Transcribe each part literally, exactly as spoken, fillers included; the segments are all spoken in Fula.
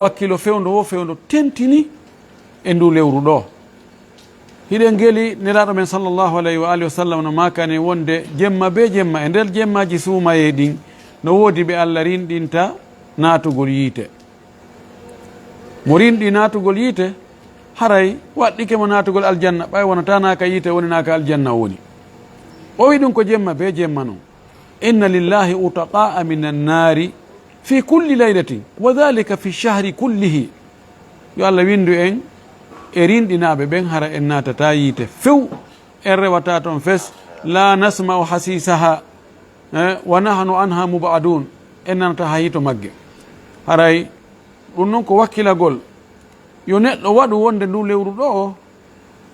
wakkilo fewndo wo fewndo tentini e ndu lewru ɗo. Hiɗen ngeli Nelaaɗo men sallallahu alayhi wa alihi wa sallam no maakani wonde jemma be jemma e nder jemmaaji suumayee ɗin no woodi ɓe Allah rinɗinta naatugol yiite. Mo rinɗi naatugol yiite, haray waɗɗike mo naatugol aljanna, ɓay wonata naa ka yiite woni naa ka aljanna woni. O wi ɗum ko jemma be jemma non. Inna lillahi utaqa'a minan nari fi kulli laylatin, wa dhalika fi shahri kullihi. Yo Allah windu en e rinɗinaaɓe ɓen, hara en naatata yiite few, en rewata ton fes, la nasma'u hasisaha, eh, wa nahnu anha mub'adun, en nanata hay hito magge. Haray ɗum non ko wakkilagol. Yo neɗɗo waɗu wonde ndu lewru ɗo o,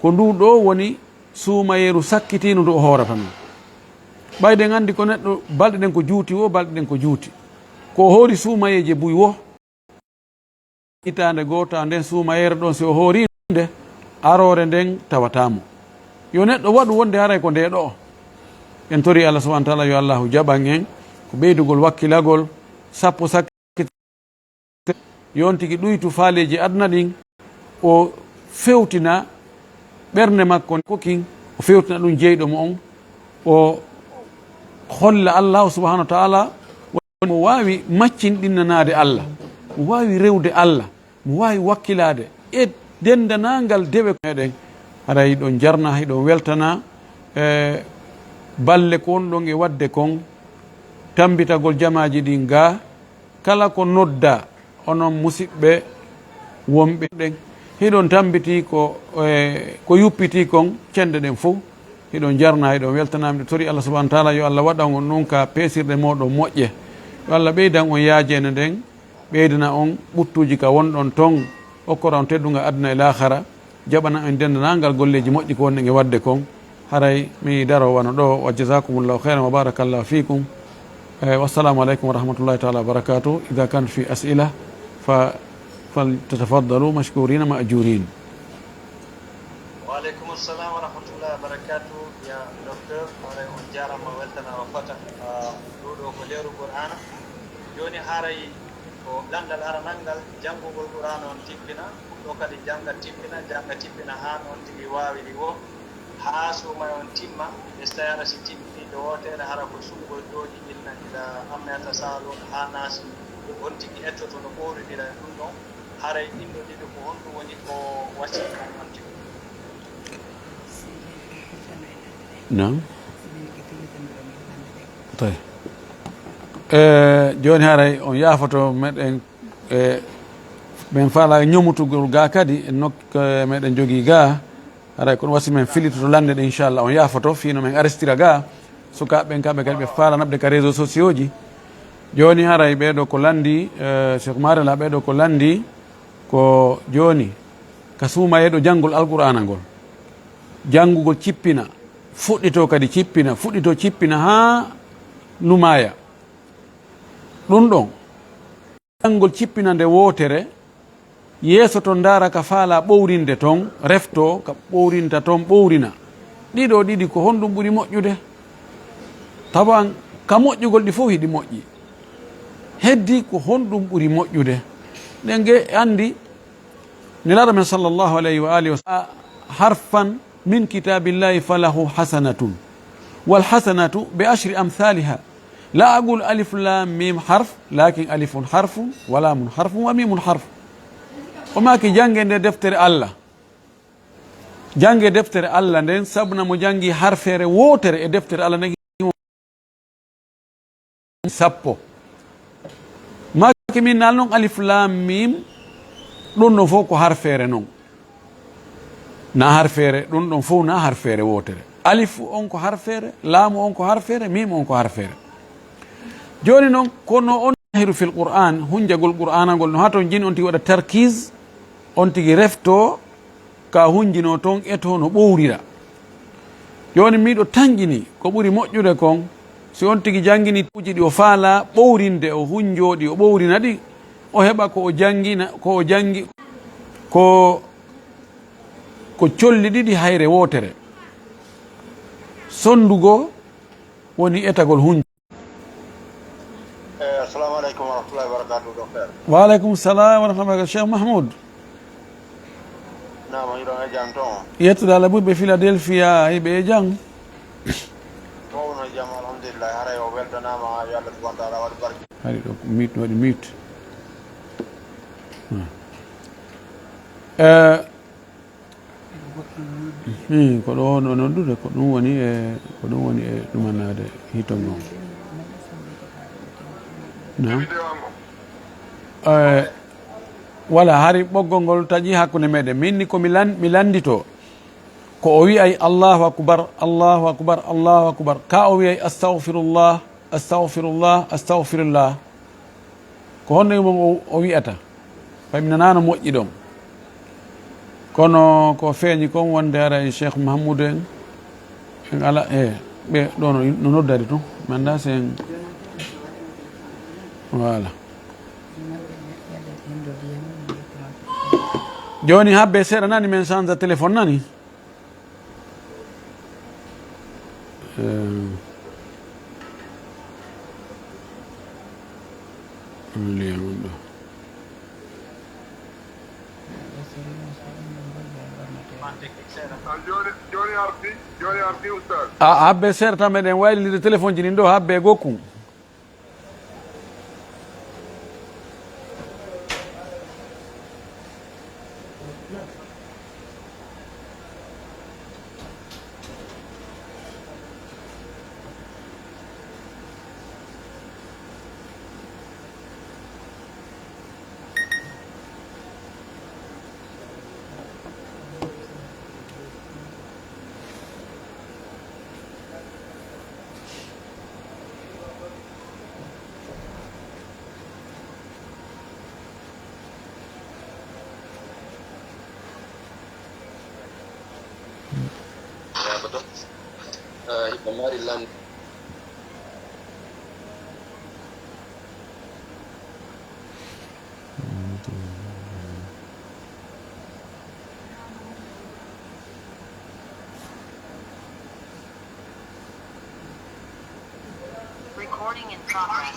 ko ndu ɗo woni suumayeeru sakkitiindu ndu o hoorata non. Ɓayde en anndi ko neɗɗo, balɗe ɗen ko juuti wo, balɗe ɗen ko juuti. Ko o hoori suumayeeje buy wo, hitaande gooto nden suumayeere ɗon, si o hoori nde, aroore nden tawata mo. Yo neɗɗo waɗu wonde haray ko nde ɗo. En tori Allah subhanahu wa ta'ala yo Allahu jaɓan en ko ɓeydugol wakkilagol sappo sak-, yo on tigi ɗuytu faaleeji aduna ɗin, o fewtina ɓernde makko ko kin, o fewtina ɗum jeyɗo mo on, o holla Allahu subhanahu wa ta'ala mo waawi maccinɗinnanaade Allah, mo waawi rewde Allah, mo waawi wakkilaade e denndanangal dewe meɗen. Haray hiɗon jarna, hiɗon weltana, e balle ko wonɗon e waɗde kon, tambitagol jamaaji ɗin gaa, kala ko nodda, onon musiɓɓe wonɓe ɗen, hiɗon tambiti ko, e, ko yuppiti kon, cende ɗen fow. Hiɗon jarna, hiɗon weltana, miɗo tori Allah subhanahu wa ta'ala, yo Allah waɗan on ɗum ka peesirɗe mooɗon moƴƴe. Yo Allah ɓeydan on yaajeende nden, ɓeydana on ɓuttuuji ka wonɗon ton, okkora on teddungal aduna e laahara, jaɓana en denndanangal golleeji moƴƴi ko wonɗen e waɗde kon. Haray mi daro wano ɗo, wa jazakumullahu khairan wa barakallahu fikum. Eh, wassalamu alaikum wa rahmatullahi ta'ala wa barakatuh. Idha kan fi as'ila, fa, fal tatafaddalu mashkurina ma'jurin. Wa alaikum assalam wa rahmatullahi wa barakatuh. Ya docteur, haray on jarama, weltanama fota. Ah, ɗo ɗo ko leeru Qur'ana. Joni haray ko landal aranal ngal, janngugol Qur'ana on tippina, ɗo kadi jannga tippina, jannga tippina haa on tigi waawiri wo, haa suumay on timma, e so tawii hara si timmini nde wootere, hara ko suɓugol jooɗi inna ila amma yatasaalun haa naasi, on tigi ettoto no ɓooridira e ɗum ɗon, haray ɗin ɗo ɗiɗi ko honɗum woni ko wasiya on tigi? Naam. Tawi. E, jooni haray on yaafoto meɗen, e, men faala ñomutugol ga kadi e nok-, e, meɗen jogii ga. Haray kono wasi men filitoto lannde ɗe, inchallah. On yaafoto fii no men arestira ga. Sukaaɓe ɓen kamɓe kadi ɓe faala naɓde ka réseaux sociaux ji. Jooni haray ɓee ɗo ko lanndi, e, Cheikh Marela ɓee ɗo ko lanndi ko jooni ka suumayeeɗo janngol Alqur'aana ngol. Janngugol cippina, fuɗɗitoo kadi cippina, fuɗɗitoo cippina haa numaaya. Ɗum ɗon, janngol cippina nde wootere, yeeso to ndaara ka faala ɓowrinde ton, refto ka ɓowrinta ton, ɓowrina. Ɗiɗo ɗiɗi ko honɗum ɓuri moƴƴude? Tawan ka moƴƴugol ɗi fof hiɗi moƴƴi. Heddi ko honɗum ɓuri moƴƴude? Ɗen ge anndi Nelaaɗo men sallallahu alayhi wa alihi wa sallam, harfan min kitabillahi falahu hasanatun. Wal hasanatu bi ashri amthaliha. La aqulu alif lam mim harf, lakin alifun harfun, wa lamun harfun, wa mimun harf. O maaki, jannge nde deftere Allah. Jannge deftere Allah nden, sabuna mo janngi harfeere wootere e deftere Allah nden, sappo. Maaki min naal non alif lam mim, ɗum ɗon fof ko harfeere non. Na harfeere, ɗum ɗon fof na harfeere wootere. Alif on ko harfeere, laamu on ko harfeere, mim on ko harfeere. Jooni non, kono on zahiru fil Qur'an, hunjagol Qur'aana ngol, no haton jin on tigi waɗa tarkiz, on tigi refto, ka hunjinoo ton, etoo no ɓowrira. Jooni miɗo tanƴini ko ɓuri moƴƴude kon, si on tigi janngini uji ɗi o faalaa ɓowrinde, o hunjoo ɗi, o ɓowrina ɗi, o heɓa ko o janngina, ko o janngi, ko, ko colli ɗiɗi hayre wootere. Sonndu goo woni etagol hunj- Eh, assalamu alaikum warahmatullahi Wa aleykum salam wa rahmatullahi wa barakatuh. Cheikh Mahmoud. Naam, hiɗon e jam toon? Yettude Allah ɓurɓe Philadelphia, hiɓe e jam? Toon no e jam, alhamdulillah. Haray o weltanaama, yo Allah subhanahu wa taala waɗ barke. Hari ɗo ko mute, waɗi mute. Hmm. Eh, Hmm, ko ɗo woni o noddude, ko ɗum woni e, ko ɗum woni e ɗumanaade hito ngo. Naam. Eh, wala, hari ɓoggol ngol taƴi hakkunde meɗen. Min ni ko mi lan-, mi lanndito. Ko o wi'ay, "Allahu akbar, Allahu akbar, Allahu akbar." Ka o wi'ay, "Astaghfirullah, astaghfirullah, astaghfirullah." Ko honno e mum o, o wi'ata? Fay mi nanaano moƴƴi ɗon. Kono ko feeñi kon wonde ara e Cheikh Mahamoudou en, en ala, e ɓe ɗo no, no noddari tun. Mi anndaa si en, voilà. Jooni habbe seeɗa nani men change téléphone nani? Eh, lien on ɗo. Ah, jooni, jooni arti, jooni arti, Oustaz. A, habbe seeɗa tan meɗen waylindiri téléphone ji ɗin ɗo, habbe gokkun. Hiɓe mari lan. Recording in progress.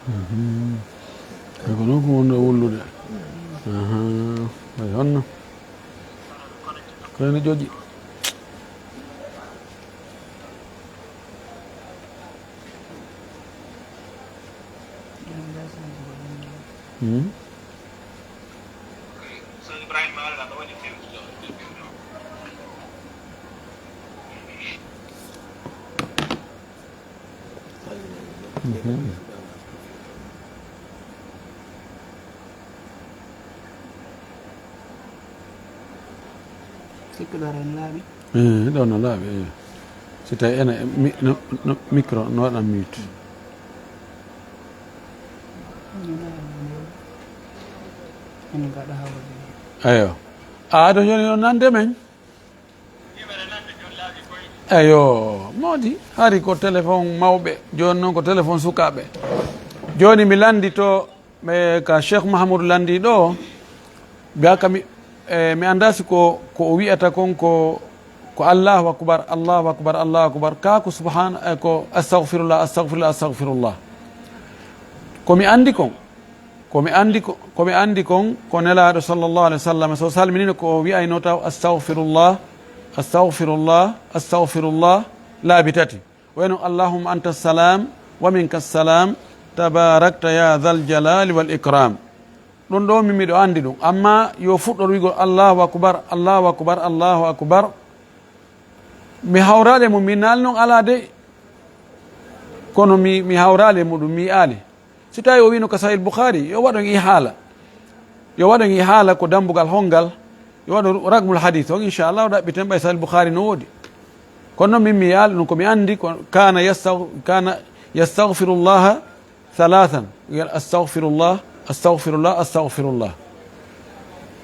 Mhm. Ay, ko noon ko wonno wullude. Aha. Ay, honno? Ko ene joƴƴi. Hmm? Mhm. Sikkuɗo ren laaɓi? Eh, ɗo no laaɓi, eh. Si tawi ena, mi-, no, no, micro no waɗa mute. Ene gaɗa hawrude. Ayo. A, ɗo jooni o nande men. Eyo, mawdi, hari ko téléphone mawɓe, jooni noon ko téléphone sukaaɓe. Jooni mi lanndito, e, ka Cheikh Mahamoudou lanndi ɗo, biya ka mi, e, mi anndaa si ko, ko o wi'ata kon ko, ko Allahu akbar, Allahu akbar, Allahu akbar, ka ko subhana, e, ko astaghfirullah, astaghfirullah, astaghfirullah. Ko mi anndi kon, Ko mi anndi ko, ko mi anndi kon, ko Nelaaɗo sallallahu alaihi wasallam, so salminino ko o wi'ayno taw, "Astaghfirullah, astaghfirullah, astaghfirullah," laabi tati. Wayno, "Allahumma anta salam, wa minka salam, tabarakta ya dhal jalali wal ikram." Ɗum ɗo min miɗo anndi ɗum. Amma yo fuɗɗor wi'gol, "Allahu akbar, Allahu akbar, Allahu akbar." Mi hawraali mo, mi naali noon alaa de. Kono mi, mi hawraali e muɗum, mi yi'aali. Si tawi o wiino ka Sahih Bukhari, yo waɗon ihaala. Yo waɗon ihaala ko dambugal hongal, yo waɗon raqmul hadith on, inchallah, o ɗaɓɓiten ɓay Sahih Bukhari no woodi. Kono noon min mi yi'aali ɗum, ko mi anndi ko kana yastaw-, kana yastaghfirullaha thalathan. Wiyal astaghfirullah, astaghfirullah, astaghfirullah.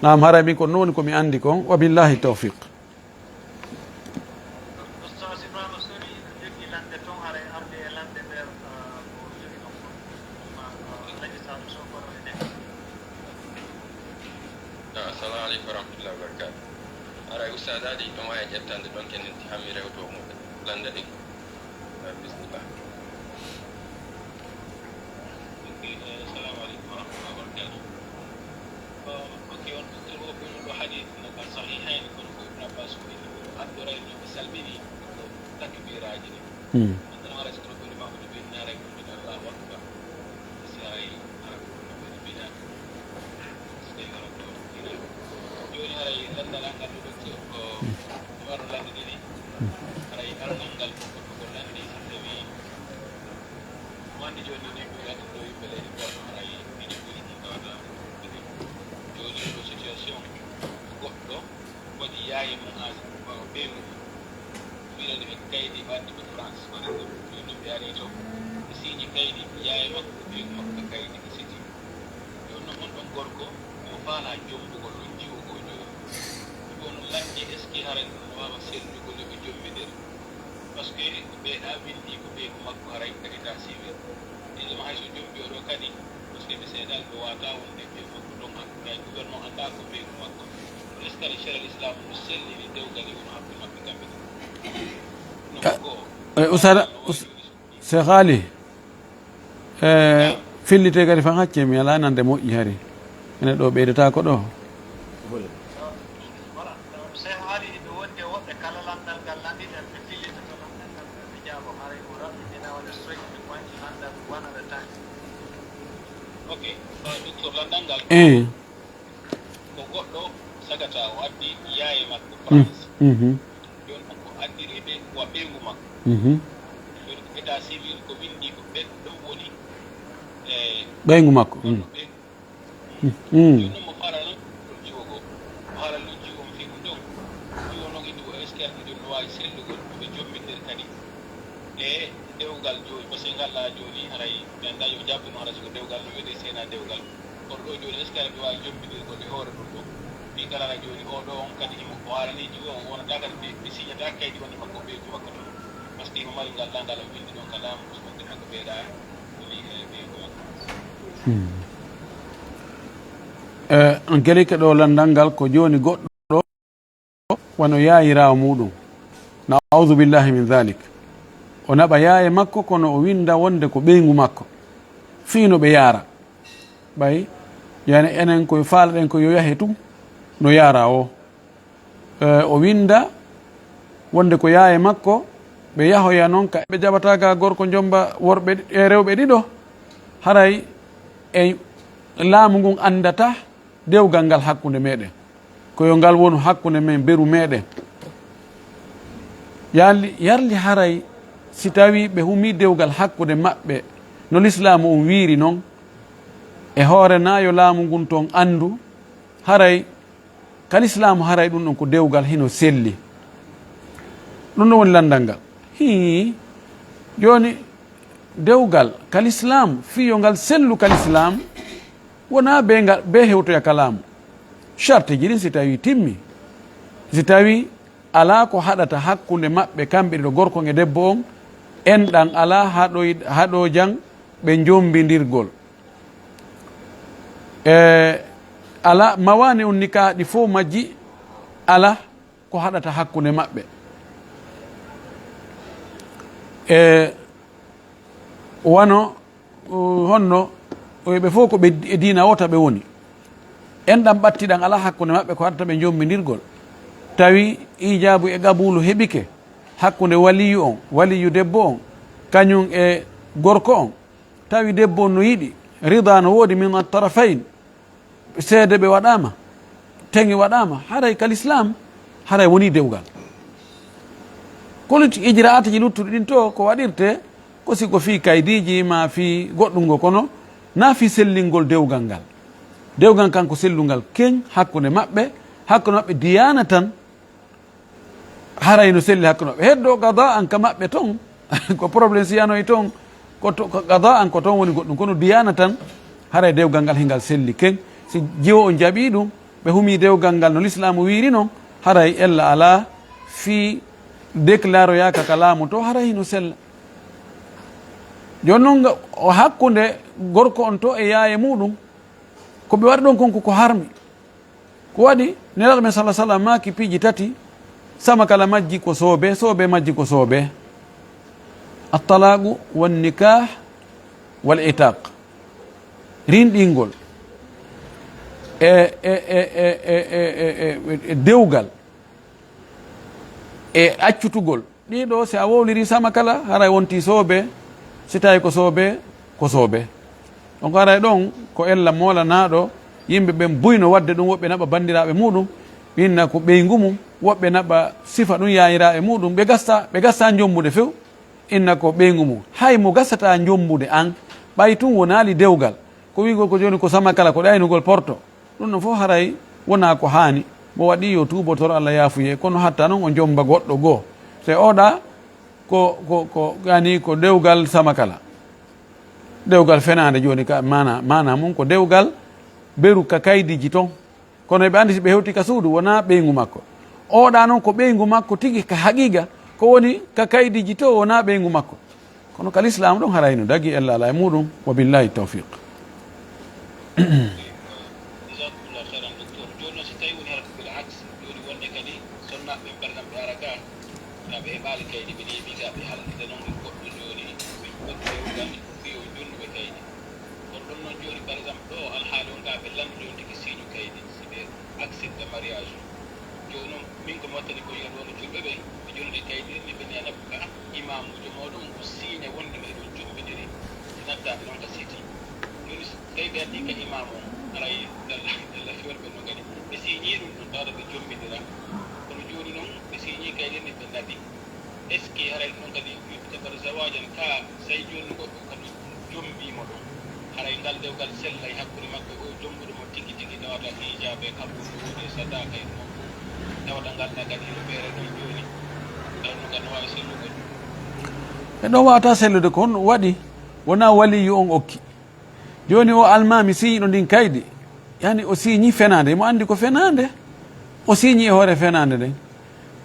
Naam, haray min ko noon woni ko mi anndi kon. Wa billahi tawfiq. Oustaz Ibrahima Sori, ene jogii lanndere Aleykum wa rahmatullahi wa barakatuh. Aray, Ustaz Ali, ɗum waya ƴettande ɗon, kenen ti hammi rewto mo landa ɗi. Bisimilla. Ok, eh, assalamu aleykum wa rahmatullahi wa barakatuh. Ko, ok, on ɗo ko ɗo hadith no ka sahihayni, kono ko Ibn Abbas ko ino addoray no ɓe salmini ko takbiraji ɗi. Hmm. Kono haray so ɗo ko Imam Nawawi naray ko min Allahu Akbar. Si haray haray ko min mbiɗa. So tawi wala ko ina. Joni haray landal angal ɗo ɗo ko, ko waro lande ɗiɗi. Haray arnal ngal ko ko lande si tawi. Wande joni ni ko yalti ɗo yimɓe leydi ko haray ina ɓuri ɗum ɗo ɗo. Joni ko situation goɗɗo waɗi yaaye mum haa ɓaawo ɓeyngu mum. Wiɗani ɓe kaydi ɓanndi ɓe France, par exemple. Jooni non ɓe arii to, ɓe siiji kaydi, yaaye makko e ɓeyngu makko ɓe kaydi, ɓe siti. Jooni non on ɗon gorko, mo faalaa jombugol ɗon jiwo goo jooni. Ɗum ɗoo non lanndi, est-ce que haray ɗum no waawa sellugol yo ɓe jombidir? Parce que ko ɓeeɗa winndi ko ɓeyngu makko haray ka état civil. Ɗiɗo ma hay so jombi oɗo kadi, parce que ɓe seeɗaali ɓe waata wonde ɓeyngu makko ɗon hakkunde, hay gouvernement anndaa ko ɓeyngu makko. Est-ce que haray Sharia Islam no sellini dewgal e woni hakkunde maɓɓe kamɓe ɗiɗo? No Ah, ko eh, Ustaz, no Us-, Cheikh Ali, eh, fillite kadi fan haccee mi alaa nande moƴƴi hari. Ene ɗo ɓeydata ko ɗo. Voilà. Cheikh Ali, ɓe wondi e woɓɓe kala landal ngal lannditen, ɓe fillitoto landal ngal, ɓe jaabo haray ko raɓɓiɗina walla soyɗi point landal one at a time. Ok, uh, docteur, landal ngal Eh. ko goɗɗo sagata o addi yaaye makko Mm. France. Mhm. Jooni ko addiri ɓe wa ɓeyngu makko. Mhm. Jooni ko état civil ko winndi ko ɓen ɗon woni e Ɓeyngu makko. Mm. ɓeyngu Mm. Jooni noon mo faalaa noon ɗum jiwo goo. Mo faalaa noon jiwo on fii ɗum ɗon. Jiwo noon itti ko est-ce que ɗum jooni no waawi sellugol, ɓe jommbindir kadi e dewgal jooni, parce que ngal ɗaa jooni haray mi anndaa yo jabbu no haray so ko dewgal no wiyetee seenaa dewgal. Kono ɗoo jooni est-ce que haray ɓe waawi jommbindirgol e hoore ɗum ɗoo? Fii kala haray jooni oo ɗoo on kadi himo o haalanii jiwo on wonata kadi ɓe, ɓe siñata kaydi wonde makko ɓeyngu makko toon. Parce que himo mari ngal ɗaa ngal o winndi ɗon ka laamu, so wonde kanko ɓeeɗaa woni e ɓeyngu makko. Hmm. Eh, on kelike ɗo landal ngal ko jooni goɗɗo wano yaayiraawo muɗum. Na audu billahi min dhalik. O naɓa yaaye makko kono o winda wonde ko ɓeyngu makko. Fii no ɓe yaara. Ɓay, yani enen koye faalaɗen ko yo yahe tun, no yaara o. Eh, o winda wonde ko yaaye makko, ɓe yahoya non ka ɓe jaɓata ga gorko jomba worɓe ɗi-, e rewɓe ɗiɗo. Haray e laamu ngun andata dewgal ngal hakkunde meɗen. Ko yo ngal wonu hakkunde men beru meɗen. Yarli, yarli haray si tawi ɓe humi dewgal hakkunde maɓɓe no lislaamu on wiiri non, e hoore na yo laamu ngun ton andu, haray ka lislaamu haray ɗum ɗon ko dewgal hino selli. Ɗum ɗon woni landal ngal. Hii, jooni dewgal ka lislaam, fii yo ngal sellu ka lislaam, wonaa bee ngal, bee hewtoya ka laamu. Sartiji ɗin si tawi timmi, si tawi alaa ko haɗata hakkunde maɓɓe kamɓe ɗiɗo, gorko e debbo on, enɗan alaa, haɗoy-, haɗojan ɓe jombindirgol. E, alaa, mawaani un nikaaha ɗi fow majji, alaa ko haɗata hakkunde maɓɓe. E, wano, uh, honno, uh, ɓe fow ko ɓe e diina wota ɓe woni. Enɗan ɓattiɗan alaa hakkunde maɓɓe ko haɗata ɓe jombindirgol. Tawi iijaabu e qabuulu heɓike hakkunde waliyu on, waliyu debbo on, kañum e gorko on. Tawi debbo on no yiɗi, rida no woodi min at-tarafayn. Seede ɓe waɗaama, teŋe waɗaama, haray ka lislaam, haray wonii dewgal. Ko lutti ijraatiji luttuɗi ɗin to, ko waɗirte, ko si ko fii kaydiiji, maa fii goɗɗungo, kono naa fii sellingol dewgal ngal. Dewgal kan ko sellungal keñ hakkunde maɓɓe, hakkunde maɓɓe diyaana tan, haray no selli hakkunde maɓɓe. Heddo qada an ka maɓɓe ton, ko problème si yanoyi ton, ko to, ko qada an ko ton woni goɗɗum. Kono diyaana tan, haray dewgal ngal hingal selli ken. Si jiwo on jaɓi ɗum, ɓe humi dewgal ngal no lislaamu wiiri non, haray ella alaa fii déclaroyaaka ka laamu to, haray hino sella. Jooni non nga, o hakkunde gorko on to e yaaye muɗum, ko ɓe waɗi ɗon kon ko, ko harmi. Ko waɗi, Nelaaɗo men sala sallam maaki piiji tati, sama kala majji ko soobe, soobe majji ko soobe. Attalaagu wan nikaah wal itaaq. Rinɗingol e, e, e, e dewgal e accutugol. Ɗiɗo, si a wowliri sama kala, haray wonti soobe, si tawi ko soobe, ko soobe. Donc haray ɗon ko ella moolanaaɗo, yimɓe ɓen buyno waɗde ɗum, woɓɓe naɓa banndiraaɓe muɗum, inna ko ɓeyngu mum, woɓɓe naɓa sifa ɗum yaayiraaɓe muɗum, ɓe gasta, ɓe gasta jommbude few, inna ko ɓeyngu mum. Hay mo gasata jommbude an, ɓay tun wonaali dewgal, ko wi'gol ko jooni ko sama kala, ko ɗaynugol porto. Ɗum ɗon fof haray wonaa ko haani. Mo waɗi yo tuubo toro Allah yaafuyee, kono hatta noon o jommba goɗɗo goo. Se oɗa ko, ko, ko, yani ko dewgal sama kala. Dewgal fenaande jooni ka maana, maana mum ko dewgal beru ka kaydiiji ton. Kono eɓe anndi si ɓe hewti ka suudu, wonaa ɓeyngu makko. Oɗa noon ko ɓeyngu makko tigi ka haqiiqa, ko woni ka kaydiiji to, wonaa ɓeyngu makko. Kono ka lislaam ɗon haray no dagi ella alaa e muɗum. Wa billahi tawfiq. Jazakumullah khairan, docteur. Jooni noon, so tawi woni hara ko bil aks, jooni wonde kadi sonnaaɓe ɓen, par exemple, ɓe ara ga, na ɓe heɓaali kaydi, ɓe nemi ga, ɓe halkita noon e goɗɗo jooni, ɓe goɗɗo e wonande ko fiyo jonnuɓe kaydi. Kono ɗon noon jooni, par exemple, ɗo alhaali on ga, ɓe lanndode on tigi siiñu kaydi, si ɓe accepte mariage. Jooni noon, min ko mi wattani ko yiya ɗo no julɓe ɓe, ɓe jonnude kaydi, mi ɓe nena ka imaamuujo mooɗon, o siiña wonde ɓe ɗon jommbindiri, si nattaade noon ka siti. Jooni, so tawi ɓe addi ka imaamu on, haray dalla, dalla fiyorɓe noon kadi, ɓe siiñii ɗum ɗon, tawata ɓe jommbindira. Kono jooni noon, ɓe siiñii kaydi, ni ɓe naɓi. Est-ce que haray ɗum ɗon kadi yu'tabaru zawaajan ka, so tawi jooni goɗɗo kadi jommbii mo ɗum, haray ngal dewgal sellay hakkunde makko e o jommbuɗo mo tigi tigi, tawata ijaabe kabul no woodi e sadaaka e ɗum ɗon fof, tawata ngal ɗa kadi no feere ɗon jooni, haray ɗum kadi no waawi sellugol? E ɗon waawata sellude, ko honno waɗi? Wonaa waliyu on okki. Jooni o almaami siiñiiɗo ndin kaydi, yani o siiñii fenaande, himo anndi ko fenaande, o siiñii e hoore fenaande nden.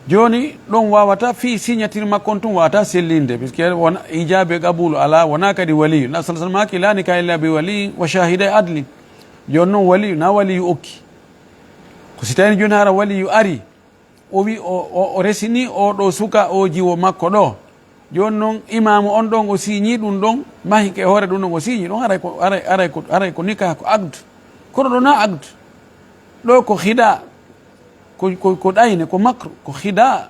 Jooni ɗon waawata fii signature makko on tun waawata sellinde, puisque wona ijaabe qabulu alaa, wonaa kadi waliyu. Na sala sala maaki, "Laa nikaha illa bi waliyin wa shaahiday adlin." Jooni noon waliyu, na waliyu okki. Ko si tawii jooni hara waliyu ari, o wi o, o, o resini o ɗo suka o jiwo makko ɗo. Jooni noon imaamu on ɗon o siiñii ɗum ɗon, mahike e hoore ɗum ɗon o siiñii ɗum, haray ko, haray, haray ko, haray ko nikah, ko aqd. Kono ɗo na aqd. Ɗo ko khida, ko, ko, ko ɗayne, ko makru, ko khida,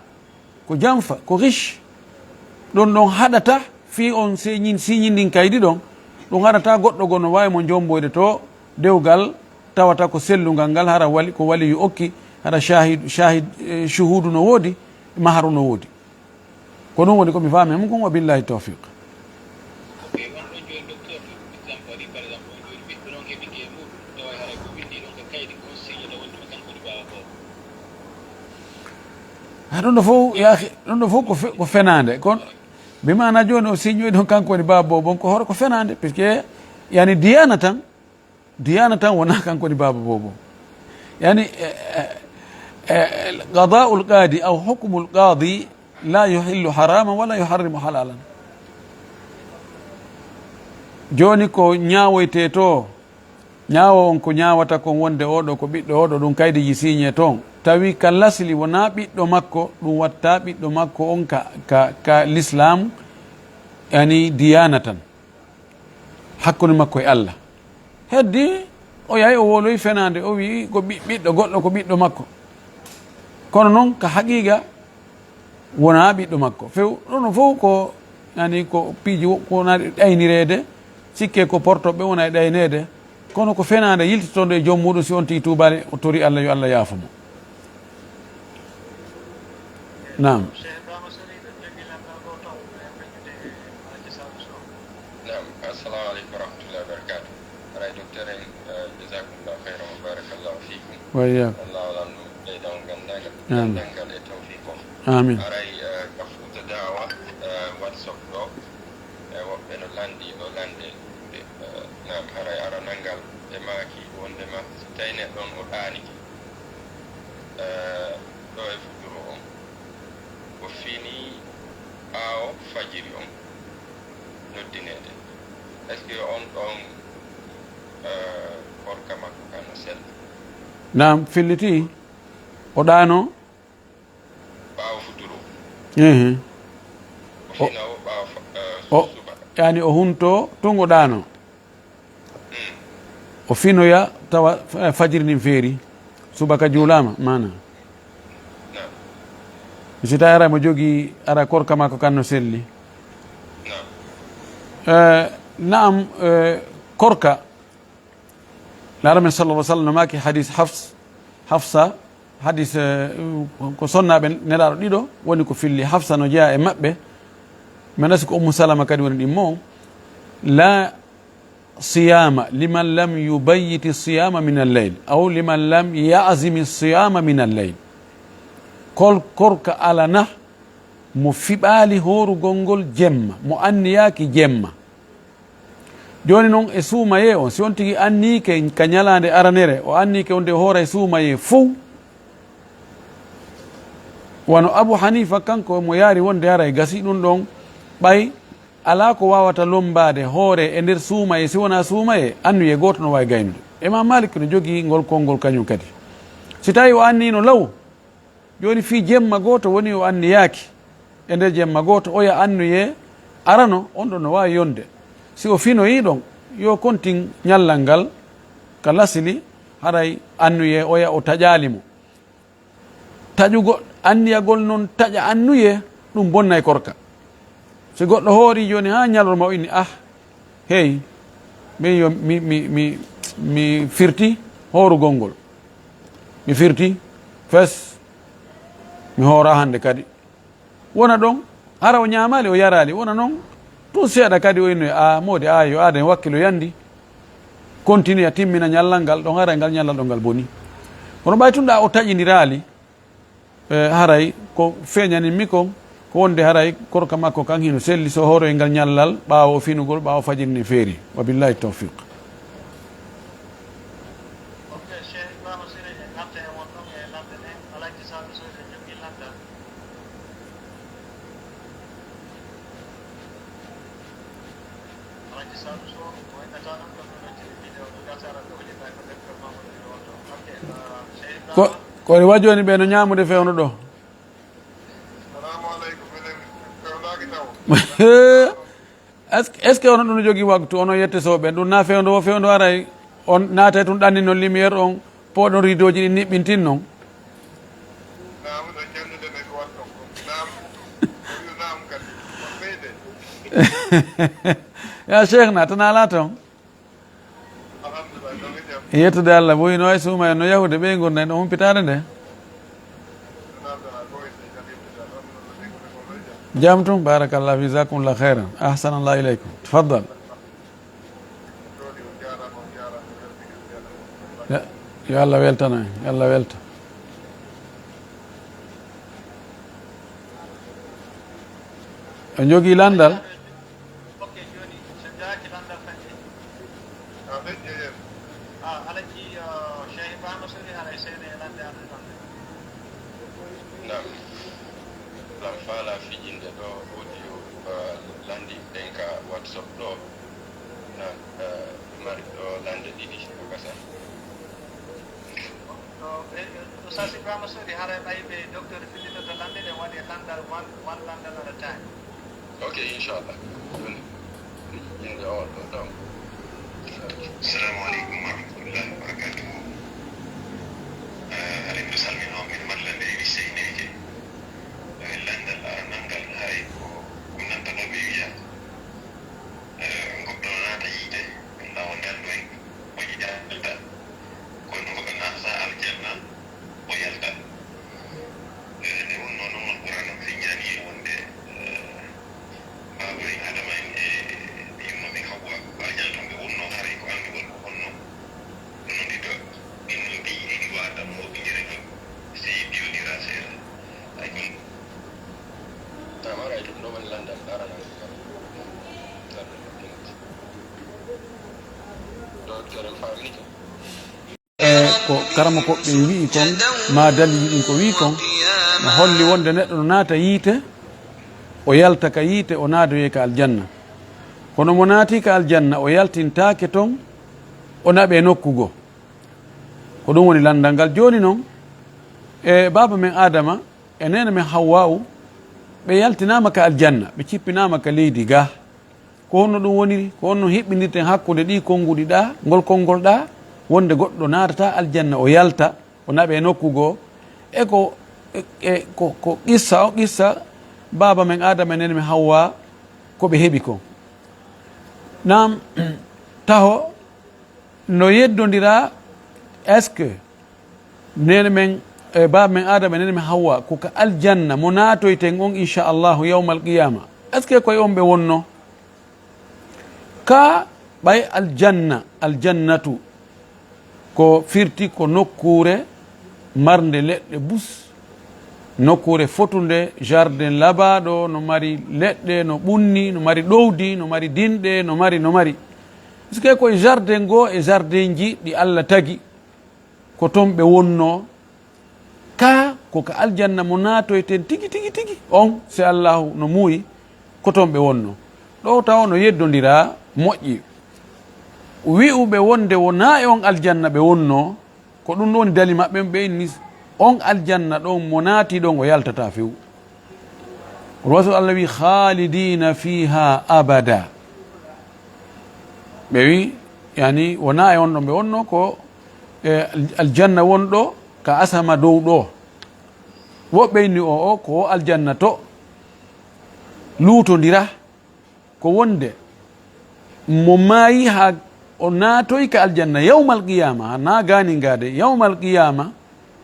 ko janfa, ko ghish. Ɗum ɗon haɗata fii on siiñin, siiñin ndin kaydi ɗon, ɗum haɗata goɗɗo goo no waawi mo jommboyde to dewgal tawata ko sellungal ngal, hara wali, ko waliyu okki, hara shahid, shahid, eh, shuhudu no woodi, maharu no woodi. Ko ɗum woni ko mi faami e mum kon, wa billahi tawfiq. Ok, won ɗon jooni docteur to, exemple, waɗi par exemple, on jooni ɓiɗɗo noon heɓi ke muɗum, tawa haray ko winndi ɗon ko kaydi, ko on siiñata wonde kanko woni baaba boobo. Ha, ɗum ɗo fof, ya akhi, ɗum ɗo fof ko fe-, ko fenaande. Kono, bi maana jooni o siiñoyi ɗon kanko woni baaba boobo, on ko hoore ko fenaande, puisque, yani, diyaana tan, diyaana tan wonaa kanko woni baaba boobo. Yani, e, e, e, qadaa'ul qaadi aw hukmul qaadi la yuhillu haraman wala yuharrimu halalan. Jooni ko ñaawoytee to, ñaawo on ko ñaawata kon wonde oɗo ko ɓiɗɗo oɗo, ɗum kaydiiji siiñee toon. Tawi ka lasli wonaa ɓiɗɗo makko, ɗum watta ɓiɗɗo makko on ka, ka, ka lislaam, yani diyaana tan. Hakkunde makko e Allah. Heddi, o yahi, o wowloyi fenaande, o wi'i ko ɓi-, ɓiɗɗo goɗɗo ko ɓiɗɗo makko. Kono noon, ka haqiiqa, wonaa ɓiɗɗo makko. Few, ɗum ɗon fof ko, yani, ko piiji wo-, ko wonaa ɗe ɗaynireede, sikke ko portoɓe wona e ɗayneede. Kono ko fenaande yiltitoonde e joom muuɗum, si on tigi tuubaali, o tori Allah, yo Allah yaafo mo. Naam. Naam, assalamu aleykum wa rahmatullahi wa barakatuh. Haray, docteur en, eh, jazakumullahu khairan wa barakallahu fikum. Wa iyyakum. Allah walan ɗum ɓeyda on ganndangal, amin, ganndangal e tawfiq on. Amin. Haray, eh, ka Fuuta Daawa, eh, WhatsApp ɗo, e woɓɓe no lanndii ɗo lannde ɗuuɗe. Eh, naam, haray ara nanngal ɓe maaki wonndema si tawi neɗɗo on o ɗaanike, eh, ɗo e futuro on, o fini ɓaawo fajiri on noddineede. Est-ce que on ɗon, eh, korka makko ka no sella? Naam, filliti. O ɗaano. Ɓaawo futuro. Ehe. O O, fina o ɓaawo fa-, eh, o, subaka. Yani o hunto, tun o ɗaano. Mm. O finoya tawa, eh, fajiri ndin feeri. Subaka juulaama, maana. Naam. Mi sita ara mo jogi ara korka makko kan no selli. Naam. Eh, naam, eh, korka. Laara men sallallahu alaihi wasallam no maaki hadis Hafs-, Hafsa, hadis, eh, ko sonnaaɓe nelaaɗo ɗiɗo woni ko filli. Hafsa no jeyaa e maɓɓe. Men asi ko Ummu Salama kadi woni ɗimmo. La siyama liman lam yubayyiti siyama min al-layl, aw liman lam ya'zimi siyama min al-layl. Kol-, korka alana mo fiɓaali hoorugol ngol jemma, mo anniyaaki jemma. Jooni non e suumayee on, si on tigi anniike ka ñalaande aranere, o anniike wonde o hooray suumayee fow. Wano Abu Hanifa, kanko mo yaari wonde haray gasi ɗun ɗon, ɓay alaa ko waawata lombaade hoore e nder suumayee, si wonaa suumayee, anniyee gooto no waawi gaynude. Imam Malik no jogii ngol konngol kañun kadi. Si tawii o anniino law, jooni fii jemma gooto woni o anniyaaki. E nder jemma gooto, oya anniyee arano, on ɗon no waawi yonde. Si o finoyii ɗon, yo kontin ñallal ngal ka lasili, haray anniyee oya o taƴaali mo. Taƴugo-, anniyagol non taƴa anniyee, ɗun bonnay korka. Si goɗɗo hoorii jooni haa ñalorma o inni, ah, hey, min yo mi, mi, mi, mi firti hoorugol ngol. Mi firti fes, mi hoora hande kadi. Wona ɗon, hara o ñaamaali, o yaraali. Wona non, tun seeɗa kadi o innoyi, a moodi, a yo aaden wakkilo yandi. Continue a timmina ñallal ngal ɗon, haray ngal ñallal ɗon ngal boni. Kono ɓay tun ɗa o taƴindiraali, eh, haray ko feeñanin mi kon, ko wonde haray korka makko kan hino selli so hooroy ngal ñallal ɓaawo finugol, ɓaawo fajiri ndin feeri. Wa billahi tawfiq. Ok, Cheikh Ibrahima Siré e natta e won ɗon e lamɓe ɗen, Alhaji Sadu Sow e jogii lamɗam. Ko, ko ene waji woni ɓe no ñaamude fewndo ɗo. Est-ce que, est-ce que ono ɗum no jogii waktu, ono yette soɓe ɗum na fewndo o fewndo aray, on naatay tun ɗanni non lumière on, pooɗon rideau ji ɗin niɓɓintin non. Naam, ɗo janndude men ko waɗɗon ko. Naam. Ko yo naam kadi. Ko ɓeyde. Ya Cheikh na, tan alaa toon. Alhamdulillah, ɗo mi jam. Yettude Allah, boyi no ay suuma en no yahude, ɓeynguure nden, ɗo humpitaade nde. Naam, ɗo a ɓooyi, sey kadi yettude Allah, ɗo mi ɗo ɓeynguure ko ɗo jam. Jam tun, barakallah, jazakumullah khairan. Ahsanallah ilaykum. Tafaddal. Yo, yo Allah weltano en, yo Allah welta. O jogii lanndal. Naam. Lam faala fijinde ɗo audio, uh, lanndi ɗen ka WhatsApp ɗo. Naam, uh, mari ɗo lande ɗiɗi ko gasa. Ɗo, eh, Oustaz Ibrahima Sori, haray ɓay ɓe docteur fillitoto lande ɗen waɗi landal, one, one landal at a time. Ok, inchallah. Jooni, inde o ɗo ɗon. Assalamu aleykum wa rahmatullahi wa barakatuhu. Eh, haray miɗo salmina on, miɗo mari lande ɗiɗi sehneeje. Eh, landal aranal ngal haray ko, ko nanta ɗo ɓe wiya. Eh, goɗɗo no naata yiite, ɗum ɗa wonde anndu en, o yiɗa alda. Kono goɗɗo naatata aljanna, o yalta. Eh, nde wonnoo noon, Alquraan o feññaani en wonde, eh, baaba en Aadama en e yumma men Hawwa, ko aljanna toon ɓe wonnoo, haray ko anndugol ko honno, no ndi do-, ɗin no mbiyi, e ɗi waata moƴƴindirgol, sey ɗi yonira seeɗa. Hay kon- Naam, haray ɗum ɗo woni lanndal aranal. Docteur en faamini kam. E ko karamokooɓe ɓen wi'i kon, maa dalili ɗin ko wi'i kon, no holli wonde neɗɗo no naata yiite, o yalta ka yiite, o naadoyee ka aljanna. Kono mo naati ka aljanna, o yaltintaake ton, o naɓee nokku goo. Ko ɗum woni lanndal ngal. Jooni noon, e baaba men Aadama e neene men Hawwaawu, ɓe yaltinaama ka aljanna, ɓe cippinaama ka leydi gaa. Ko honno ɗum woniri? Ko honno hiɓɓindirten hakkunde ɗii konnguɗi ɗaa, ngol konngol ɗaa, wonde goɗɗo naatata aljanna, o yalta, o naɓe e nokku goo? E ko, e, e ko, ko qissa, o qissa baaba men Aadama e neene men Hawwa, ko ɓe heɓi kon. Naam, taho, no yeddondiraa, est-ce que neene men, e baaba men Aadama e neene men Hawwa, ko ka aljanna mo naatoyten on, inchallahu, yawmal qiyama? Est-ce que koye on ɓe wonno? Ka ɓay aljanna, aljannatu, ko firti ko nokkuure marnde leɗɗe bus, nokkuure fotunde, jardin labaaɗo, no mari leɗɗe, no ɓunni, no mari ɗowdi, no mari dinɗe, no mari, no mari. Est-ce que koye jardin goo e jardinji ɗi Allah tagi, ko toon ɓe wonnoo? Kaa ko ka aljanna mo naatoyten tigi, tigi, tigi on, si Allaahu no muuyi, ko toon ɓe wonnoo. Ɗoo taw no yeddondiraa moƴƴi. Wi'uɓe wonde wonaa e on aljanna ɓe wonnoo, ko ɗum ɗoo woni dali maɓɓe, ɓe inni on aljanna ɗon mo naati ɗon o yaltataa few. Rasul Allah wi, "Khalidina fiha abada." Ɓe wi, yani, wonaa e on ɗon ɓe wonnoo, ko e al-, aljanna wonɗo ka asama dow ɗoo. Woɓɓe inni o, o ko o aljanna to luutondira, ko wonde mo maayi haa o naatoyi ka aljanna yawmal qiyama, haa naa gaaningaade yawmal qiyama,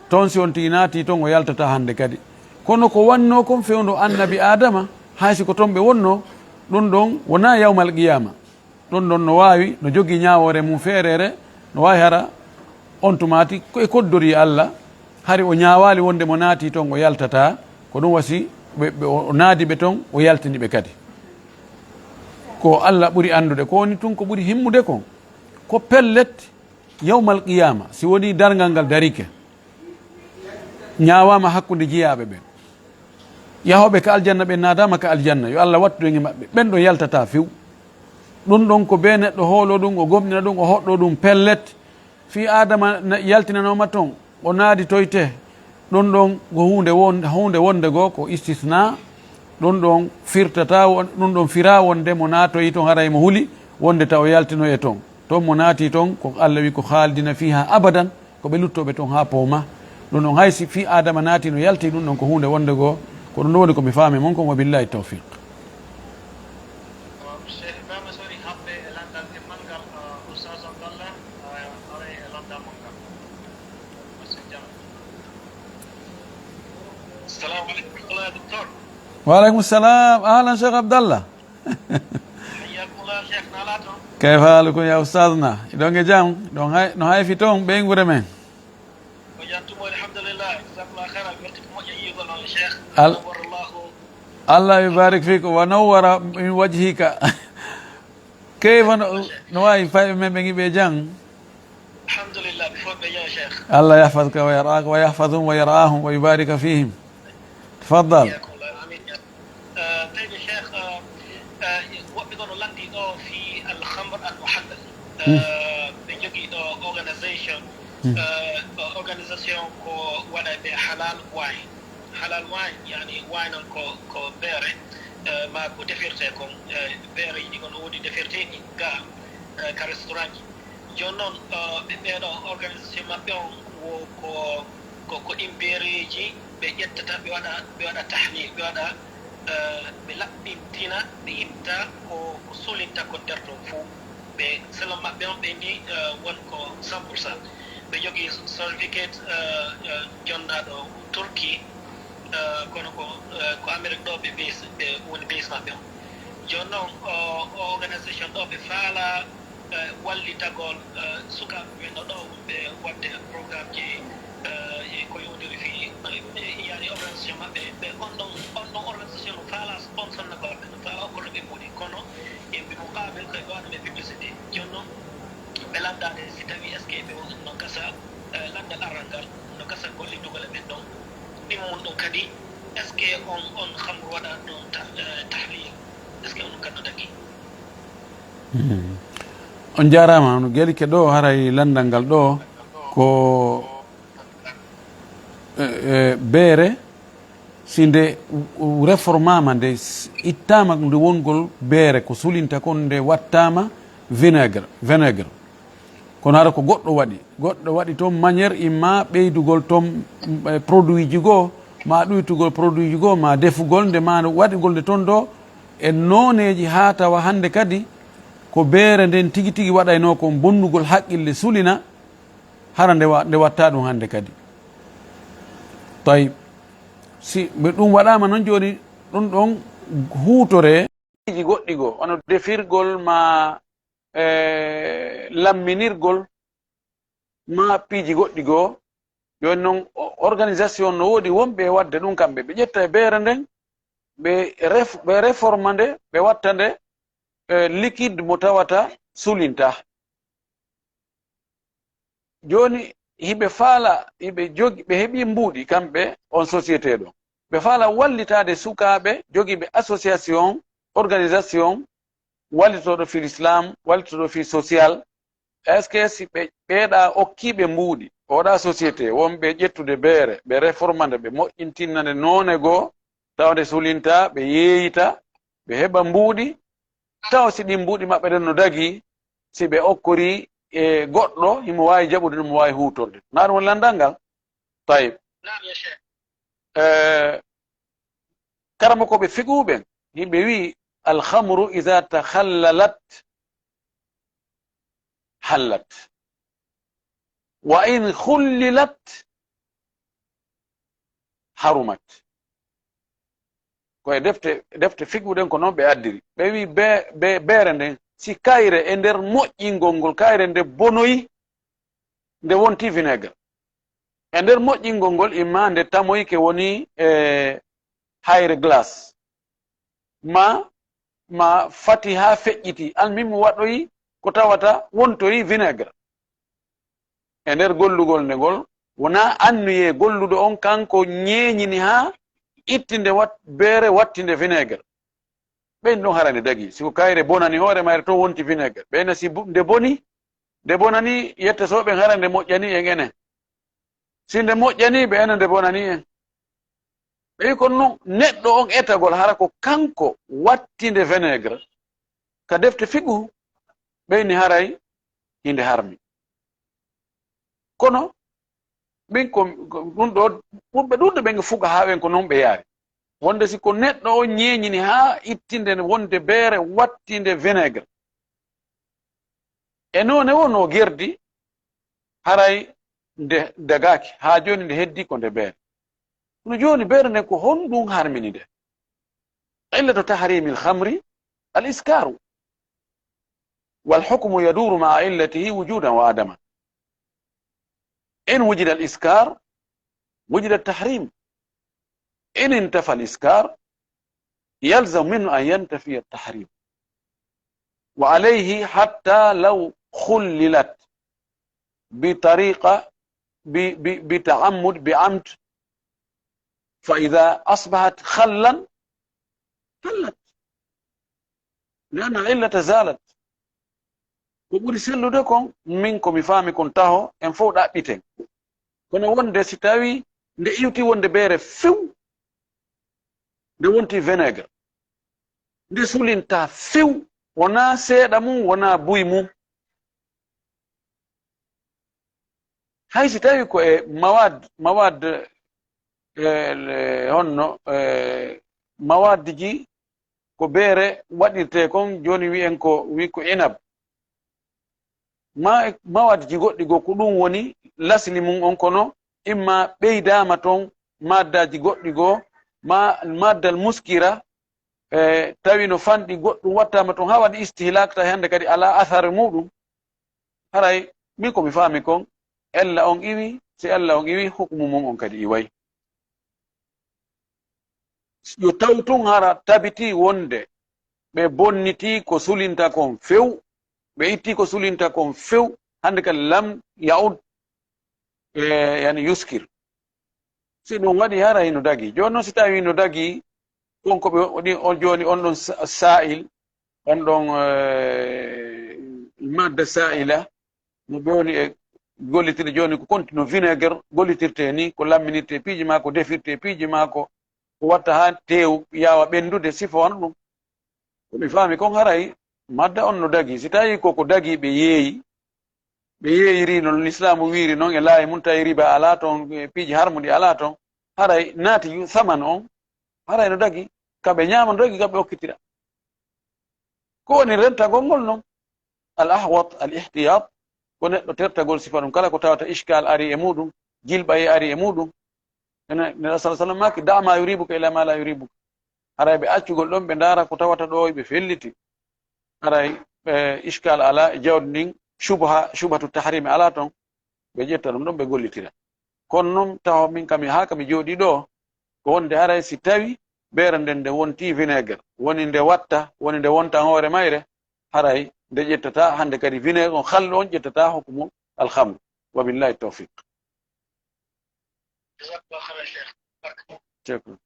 toon si on tigi naati toon o yaltata hannde kadi. Kono ko wannoo kon fewndo annabi Aadama, hay si ko toon ɓe wonnoo, ɗum ɗon wonaa yawmal qiyama. Ɗum ɗon no waawi, no jogii ñaawoore mum feereere, no waawi hara on tumaati ko e koddori Allah, hari o ñaawaali wonde mo naati toon o yaltataa, ko ɗum wasi ɓe, ɓe, o naadi ɓe toon, o yaltini ɓe kadi. Ko Allah ɓuri anndude, ko woni tun ko ɓuri himmude kon, ko pellet, yawmal qiyama, si wonii darngal ngal darike, ñaawaama hakkunde jiyaaɓe ɓen. Yahooɓe ka aljanna ɓen naadaama ka aljanna, yo Allah wattu en e maɓɓe. Ɓen ɗon yaltataa few. Ɗum ɗon ko bee neɗɗo hooloo ɗum, o gomɗina ɗum, o hoɗɗoo ɗum pellet. Fii Aadama na-, yaltinanooma ton, o naaditoyte. Ɗum ɗon ko huunde won-, huunde wonde goo ko istisna. Ɗum ɗon firtata won-, ɗum ɗon firaa wonde mo naatoyi ton haray mo huli wonde taw o yaltinoye ton. Ton mo naati ton, ko Allah wi ko khaalidina fiha abadan, ko ɓe luttooɓe ton haa pooma. Ɗum ɗon hay si fii Aadama naati no yalti, ɗum ɗon ko huunde wonde goo, ko ɗum ɗon woni ko mi faami mon kon, wa billahi tawfiq. Cheikh Ibrahima Sori, haɓɓe e lanndal e manngal, uh, Oustaz Abdallah, uh, aray e lanndal manngal. Assalamu aleykum, docteur. Wa aleykum salam. Ahlan, Cheikh Abdallah. Hayyakumullah, Cheikh, naalaa toon? Kayfa haalukum ya ustadna? Hiɗon e jam? Ɗon hay-, no hayfi toon ɓeynguure men? Ko jam tuma, alhamdulillah. Jazakumullah khairan. Welti ko moƴƴa yiyugol on, Cheikh. Al-, Nawwarallahu. Allah yubarik fik wa nawwara min wajhika. Kayfa no, no waawi fayɓe men ɓe ngiɓe jam? Alhamdulillah, ɓe fof ɓe jam, Cheikh. Allah yahfazka wa yar'aka wa yahfazhum wa yar'ahum wa yubarika fihim. Tafaddal. Hayyakumullah, amin. Eh, tawi, Cheikh, eh, eh, woɓɓe ɗo no lanndi ɗo fii al khamr al muhallal. Hmm. Eh, ɓe njogii ɗo organisation. Hmm. Eh, organisation ko waɗa ɓe halal wine. Halal wine, yani wine on ko, ko beere, eh, ma ko defirte kon, eh, beereeji ɗi ko no woodi defirteeɗi ga, eh, ka restaurant ji. Jooni noon, eh, ɓe, ɓeeɗo organisation maɓɓe on wo ko, ko, ko ɗin beereeji ɓe ƴettata, ɓe waɗa, ɓe waɗa tahlil, ɓe waɗa, eh, ɓe laɓɓintina, ɓe itta ko, ko suulinta ko nder ɗon fuu. Ɓe selon maɓɓe on ɓe ndi, eh, won ko cent pour cent. Ɓe jogii certificate, eh, eh, jonnaaɗo Turki, eh, kono ko, eh, ko Amérique ɗo ɓe base, ɓe woni base maɓɓe on. Jooni noon, o, o organisation ɗo ɓe faala, eh, wallitagol, eh, sukaaɓe ɓe no ɗo wonɓe waɗde programme ji, eh, e ko yowndiri fii, eh, yani organisation maɓɓe, ɓe on ɗon, on ɗon organisation no faala sponsor na ko ɓe no faala okkoto ɓe moni, kono e bi muqabil koye ɗo waɗa ɓe publicité. Jooni noon, ɓe lanndaade si tawii est-ce que ɓe no gasa, eh, lanndal aral ngal, no gasa gollitugol e ɓen ɗon. Ɗimmun ɗon kadi, est-ce que on, on khamru waɗa ɗon ta-, eh, tahlil? Est-ce que on kadi no dagi? Hmm. On jaaraama, no gelike ɗo, haray lanndal ngal ɗo, Ko e, e, beere, si nde réformama, nde s- ittama nde wongol beere, ko sulinta kon, nde wattama vinaigre vinaigre. Kono hara ko goɗɗo waɗi, goɗɗo waɗi toon manière imma ɓeydugol toon, mm, e, produit ji goo, ma ɗuytugol produit ji goo, ma defugol nde, ma waɗugol nde toon ɗo e nooneeji, haa tawa hannde kadi ko beere nden tigi tigi waɗaynoo kon bonnugol haqqille sulina, hara nde wa- nde watta ɗum hannde kadi. Tawi si ɓe ɗum waɗaama noon, jooni ɗum ɗon huutoree. Piiji goɗɗi goo, hono defirgol ma e, lamminirgol ma piiji goɗɗi goo. Jooni noon, o- organisation no woodi wonɓe e waɗde ɗum kamɓe. Ɓe ƴetta e beere nden, ɓe ref- ɓe réforma nde, ɓe watta nde e, liquide mo tawata sulinta. Jooni hiɓe faala, hiɓe jogi, ɓe heɓi mbuuɗi kamɓe on société ɗo. Ɓe faala wallitaade sukaaɓe jogiiɓe association, organisation, wallitooɗo fii l'islam, wallitooɗo fii social. Est-ce que si ɓe ɓeeɗa okkiiɓe mbuuɗi, oɗa société, wonɓe ƴettude beere, ɓe réforma nde, ɓe moƴƴintinna nde noone goo, tawa nde sulinta, ɓe yeeyita, ɓe heɓa mbuuɗi, tawa si ɗin mbuuɗi maɓɓe ɗen no dagii, si ɓe okkorii e goɗɗo, himo waawi jaɓude ɗum, mo waawi huutorde. Na ɗum woni lanndal ngal? Tayib. Eh, karamokooɓe fiqhu ɓen, hiɓe wi'i, "Alhamru iza takhallalat, hallat. Wa in khullilat, harumat." Ko e defte, defte fiqhu ɗen ko noon ɓe addiri. Ɓe wi'i be-, be-, beere nden, si kayre e nder moƴƴingol ngol, kayre nde bonoyi, nde wonti vinaigre. E nder moƴƴingol ngol, imma nde tamoyke, woni e hayre glace, ma, ma fati haa feƴƴiti, almuhimmu waɗoyi ko tawata wontoyi vinaigre. E nder gollugol nde ngol, wonaa anniyee golluɗo on kanko ñeeñini haa itti nde wat-, beere watti nde vinaigre. Ɓen ɗon hara nde dagii. Si ko kayre bonani hoore mayre, to wonti vinaigre. Ɓen si bu-, nde boni, nde bonani, yetta so ɓen hara nde moƴƴani en enen. Si nde moƴƴani ɓe enen, nde bonani en. Ɓe wi kon non, neɗɗo on etagol, hara ko kanko watti nde vinaigre, ka defte fiqhu, ɓeyni haray hinde harmi. Kono ɓen ko, ko ɗum ɗo, ɓurɓe ɗuuɗude ɓen ko fuqahaa ɓen, ko non ɓe yaari. Wonde si ko neɗɗo on ñeeñini haa ittinde wonde beere wattinde vinaigre, e noone wonno gerdi, haray nde dagaaki, haa jooni nde heddi ko nde beere. Kono jooni beere nden, ko honɗum harmini nde? Illatu tahrimil khamri al iskaru. Wal hukmu yaduru ma'a illatihi wujudan wa adaman. In wujida al iskar, wujida tahrim. In intafa al iskar, yalzam minhu an yantafi at tahrim. Wa alayhi hatta law khullilat bi tariqa, bi, bi, bi ta'ammud, bi amd, fa idha asbahat khallan, hallat. Li anna al illata zalat. Ko ɓuri sellude kon, min ko mi faami kon taho, en fow ɗaɓɓiten. Kono wonde si tawi nde iwti wonde beere few, nde wonti vinaigre, nde sulinta few, wonaa seeɗa mum, wonaa buy mum. Hay si tawi ko e mawad, mawad, eh, le-, honno, eh, mawadji ko beere waɗirte kon, jooni wi'en ko, wi ko inab. Ma, mawadji goɗɗi goo, ko ɗum woni lasli mum on, kono imma ɓeydaama toon maddaaji goɗɗi goo, ma maddal muskira, e tawi no fanɗi, goɗɗum wattaama toon haa waɗi istihlaak, tawi hannde kadi alaa athar muuɗum. Haray min ko mi faami kon, ella on iwi, si ella on iwi, hukmu mum on kadi iway. Yo taw tun hara tabitii wonde ɓe bonnitii ko sulinta kon few, ɓe ittii ko sulinta kon few, hannde kadi lam yaud, e, yani yuskir. Si ɗum waɗi, hara hino dagi. Jooni noon, si tawi hino dagi, on ko ɓe, o ɗi-, on jooni on ɗon sa-, sa'il, on ɗon, eh, madda sa'ila, no ɓe woni e gollitiri jooni ko konti no vinaigre gollitirtee nii, ko lamminirtee piiji maa, ko defirtee piiji maa, ko ko watta haa teew yaawa ɓenndude, sifa wano ɗum. Ko mi faami kon haray madda on no dagii. Si tawii ko ko dagii ɓe yeeyi, ɓe yeeyiri no lislaamu wiiri non e laayi mun, tawi riba alaa ton, e piiji harmuɗi alaa ton, haray naati yu-, saman on, haray no dagii, ka ɓe ñaama no dagii, ka ɓe okkitira. Ko woni rentagol ngol non? Al ahwat, al ihtiyat, ko neɗɗo tertagol sifa ɗum. Kala ko tawata ishkal ari e muɗum, jilɓaye ari e muɗum. Ene, Nela sallallahu alaihi wasallam maaki, "Da' ma yuribuka ila ma la yuribuka." Haray ɓe accugol ɗon, ɓe ndaara ko tawata ɗo ɓe felliti. Haray, eh, ishkal ala e jawdi ndin, shubha, shubhatu tahrimi ala ton. Ɓe ƴetta ɗum ɗon, ɓe gollitira. Kono non, taho min kam, haa kam mi jooɗii ɗo, ko wonde haray si tawi beere nden nde wonti vinaigre, woni nde watta, woni nde wonta hoore mayre, haray nde ƴettata, hande kadi vinaigre on hallu on ƴettata hukumu alhamru. Wa billahi tawfiq. Ceerno.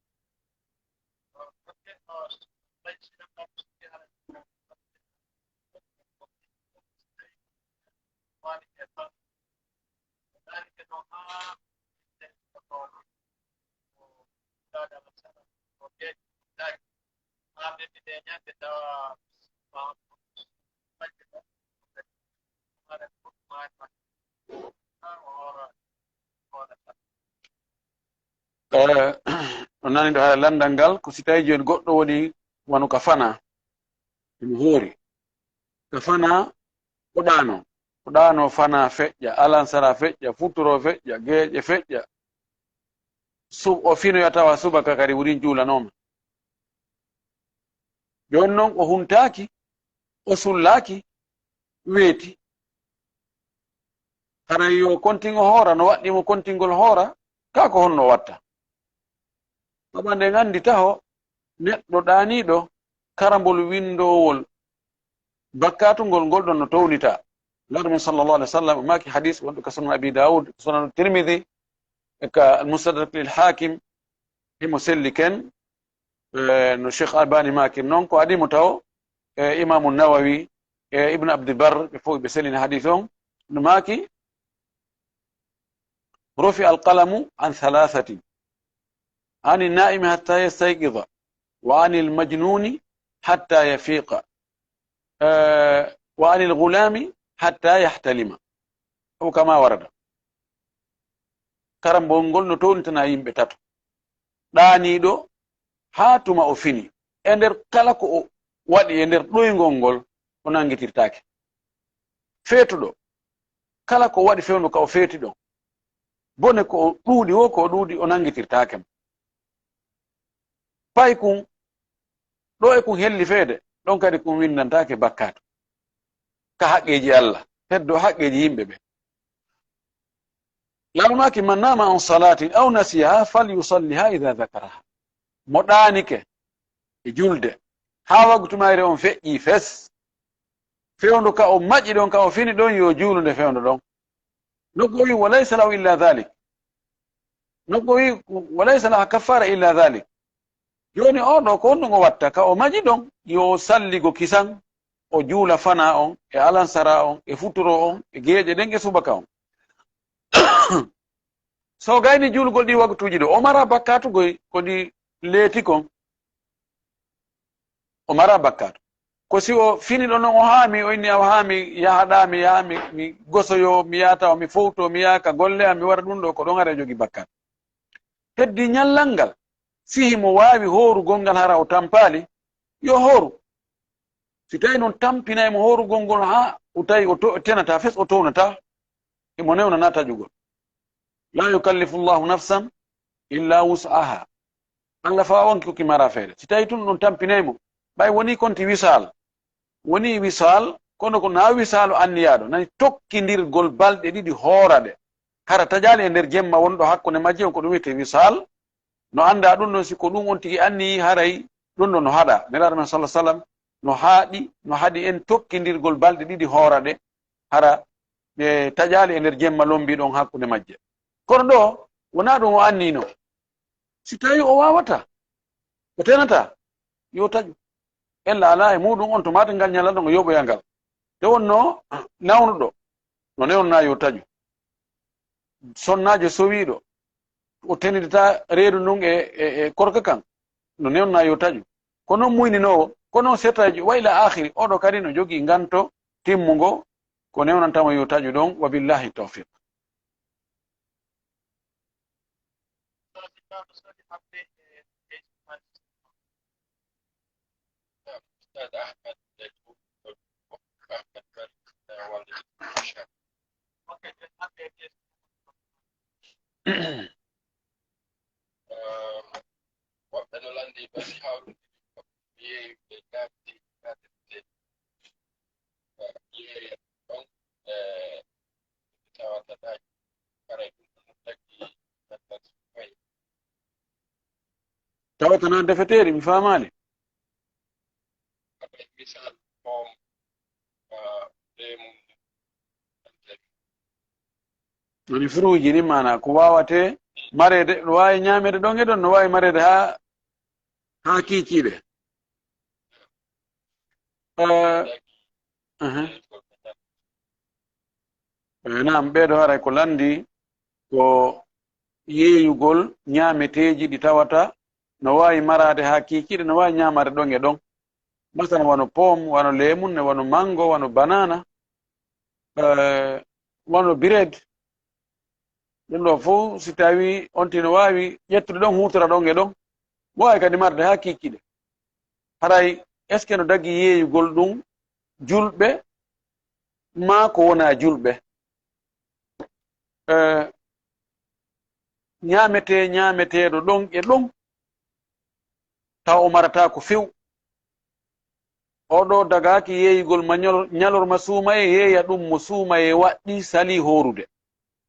Eh, on nani ɗo hara landal ngal, ko si tawi jooni goɗɗo woni wano ka fana, imo hoori. Ka fana, o ɗaano. O ɗaano fana feƴƴa, alansara feƴƴa, futuro feƴƴa, geeƴe feƴƴa. Su-, o finoya tawa subaka kadi wurin juulanooma. Jooni non o huntaaki, o sullaaki, weeti. Haray yo kontin o hoora, no waɗɗii mo kontingol hoora, kaa ko honno o watta? Saba nden anndi taho neɗɗo ɗaaniiɗo karambol winndowol bakkaatu ngol, ngol ɗon no townitaa. Nulaaɗo men sallallahu alaihi wasallam maaki, hadis wonɗo ka Sunan Abi Dawud, Sunan Tirmidhi, e ka Al-Mustadrak lil Hakim, himo selli ken, eh, no Cheikh Albani maaki non, ko adii mo taw, eh, Imamu Nawawi, e Ibn Abdul Barr, ɓe fof ɓe sellini hadis on, no maaki, "Rufi al-qalamu an thalathatin, ani naimi hatta yastayqidha, wa anil majnuni hatta yafiqa, eh, wa anil ghulami hatta yahtalima." Aw kama warada. Karambol ngol no townitanaa yimɓe tato. Ɗaaniiɗo haa tuma o fini. E nder kala ko o waɗi e nder ɗoyngol ngol, o nanngitirtaake. Feetuɗo, kala ko waɗi fewndo ka o feeti ɗon, bone ko o ɗuuɗi woo, ko o ɗuuɗi, o nanngitirtaake mo. Paykun, ɗo e kun helli feede, ɗon kadi kun winndantaake bakkaatu ka haqqeeji Allah, heddo haqqeeji yimɓe ɓe. Laamɗo maaki, "Man nama an salatin aw nasiyaha falyusalliha idha dhakaraha." Mo ɗaanike e julde, haa waktu mayre on feƴƴii fes, fewndo ka o maƴi ɗon, ka o fini ɗon, yo juulu nde fewndo ɗon. Nokku o wi, "Wa laysa lahu illa dhalik." Nokku o wi, "Wa laysa laha kaffara illa dhalik." Jooni oo ɗoo, ko honɗum o watta? Ka o maƴi ɗon, yo o salligo kisan, o juula fana on, e alansara on, e futuro on, e geeƴe ɗen, e subaka on. So o gayni juulugol ɗi waktuuji ɗoo, o mara bakkaatu goy ko ɗi leeti kon. O mara bakkaatu. Ko si o fini ɗon non, o haami, o inni, "Awa haami, yahaɗaa, mi yaha, mi, mi gosoyo, mi yaata, mi fowto, mi yaha ka golle am, mi wara ɗum ɗoo," ko ɗon hara jogi bakkaatu. Heddi ñallal ngal, si himo waawi hoorugol ngal hara o tampaali, yo hooru. Si tawi non tampinay mo hoorugol ngol haa o tawi o to-, tenataa fes, o townataa, himo newnanaa taƴugol. "La yukallifu Allahu nafsan illa wus'aha." Allah faa wonki ko ki mara feere. Si tawi tun ɗon tampinay mo, ɓay woni konti wisaal. Woni wisaal, kono ko naa wisaalu anniyaaɗo. Nani tokkindirgol balɗe ɗiɗi hoora ɗe. Hara taƴaali e nder jemma wonɗo hakkunde majje on, ko ɗum wiyetee wisaal. No anndaa ɗum ɗon, si ko ɗum on tigi anniyi, haray ɗum ɗon no haɗaa. Nelaaɗo men sallallahu alaihi wasallam no haaɗi, no haɗi en tokkindirgol balɗe ɗiɗi hoora ɗe, hara ɓe taƴaali e nder jemma lombi ɗon hakkunde majje. Kono ɗo, wonaa ɗum o anniyno. Si tawi o waawata, o tenata, yo taƴu. Ella alaa e muɗum on to maata ngal ñalal ɗon o yoɓoya ngal. Te wonno nawnuɗo, no newnanaa yo taƴu. sonnaajo sowiiɗo, o tenidata reedu ndun e, e, e korka kan, no newna yo taƴu. Ko non muyninoowo, ko non setayjo, wa ila aakhiri, oɗo kadi no jogii nganto timmungo, ko newnantamo yo taƴu ɗon, wa billahi tawfiq. Tawata na defeteeri, mi faamaali. Woni fruuji ɗin, maana ko waawate mareede, no waawi ñaameede ɗon e ɗon, no waawi mareede haa, haa kiikiiɗe. Eh, aha. Eh, naam, ɓeeɗo haray ko lanndi ko yeeyugol ñaameteeji ɗi tawata no waawi maraade haa kiikiiɗe, no waawi ñaamaade ɗon e ɗon. Masalan, wano poom, wano leemun, wano manngo, wano banaana, eh, wano bireed. Ɗum ɗoo fof, si tawii on tino waawi ƴettude ɗon, huutora ɗon e ɗon, waawi kadi marde haa kiikiiɗe. Haray, est-ce que no dagi yeeyugol ɗum julɓe maa ko wonaa julɓe? Eh, ñaametee, ñaameteeɗo ɗon e ɗon, taw o marataa ko few. Oo ɗoo dagaaki yeeyugol ma ñol-, ñalorma suumayee, yeeya ɗum mo suumayee waɗɗii salii hoorude.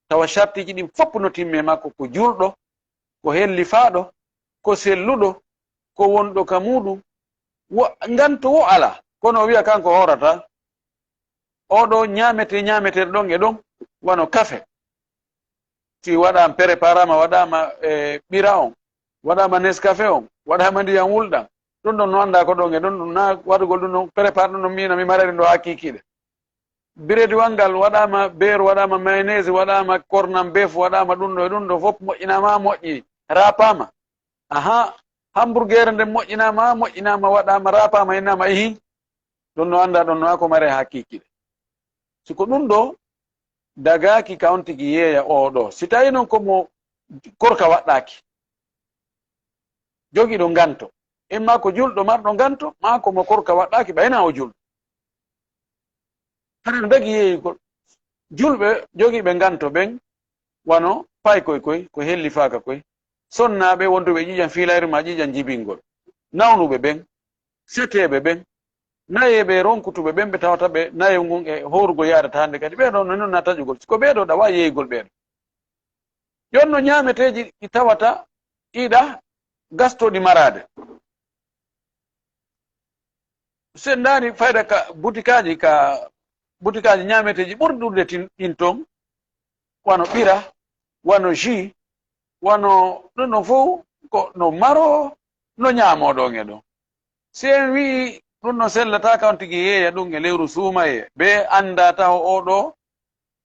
Tawa sartiiji ɗin fof no timmee makko, ko julɗo, ko hellifaaɗo, ko selluɗo, ko wonɗo ka muuɗum, wo-, nganto wo alaa. Kono o wiya kanko hoorata, oo ɗoo ñaametee, ñaameteeɗo ɗon e ɗon, wano kafe. Si waɗaama, préparaama, waɗaama, e, ɓira on, waɗaama Nescafé on, waɗaama ndiyam wulɗam, ɗum ɗon no anndaa ko ɗon e ɗon, ɗum na waɗugol ɗum ɗon, prépare ɗum ɗon, miino mi marani ɗo haa kiikiiɗe. Birediwal ngal waɗaama beurre, waɗaama mayonnaise, waɗaama corned beef, waɗaama ɗum ɗo e ɗum ɗo, fof moƴƴinaama, moƴƴi, raapaama. Ahaa, hamburgeere nden moƴƴinaama, moƴƴinaama, waɗaama, raapaama, innaama, ihi. Ɗum no anndaa, ɗum no haa ko maree haa kiikiiɗe. Si ko ɗum ɗo dagaaki ka on tigi yeeya oo ɗoo. Si tawii noon ko mo korka waɗɗaaki, jogiiɗo nganto, imma ko julɗo marɗo nganto, maa ko mo korka waɗɗaaki, ɓay na o julɗo. Hara no dagi yeeyugol. Julɓe jogiiɓe nganto ɓen, wano paykoy koy, ko hellifaaka koy, sonnaaɓe wonduɓe ƴiiƴam fiilayru maa ƴiiƴam jibingol, nawnuɓe ɓen, seteeɓe ɓen, nayeeɓe e ronkutuɓe ɓen, ɓe tawata ɓe nayewu ngun e hoorugol yaadata hannde kadi, ɓee ɗoo no nonna taƴugol. Si ko ɓee ɗoo ɗa waawi yeeyugol ɓee ɗoo. Jooni no ñaameteeji ɗi tawata iɗa gastooɗi maraade. Si en ndaari fayda ka butikaaji, ka butikaaji ñaameteeji ɓurɗi ɗuuɗude tin-, ɗin ton, wano ɓira, wano jus, wano ɗum ɗon fof ko no maroo, no ñaamoo ɗon e ɗon. Si en wi'i ɗum no sellataa, kan tigi yeeya ɗum e lewru suumayee, ɓe anndaa taho oo ɗoo,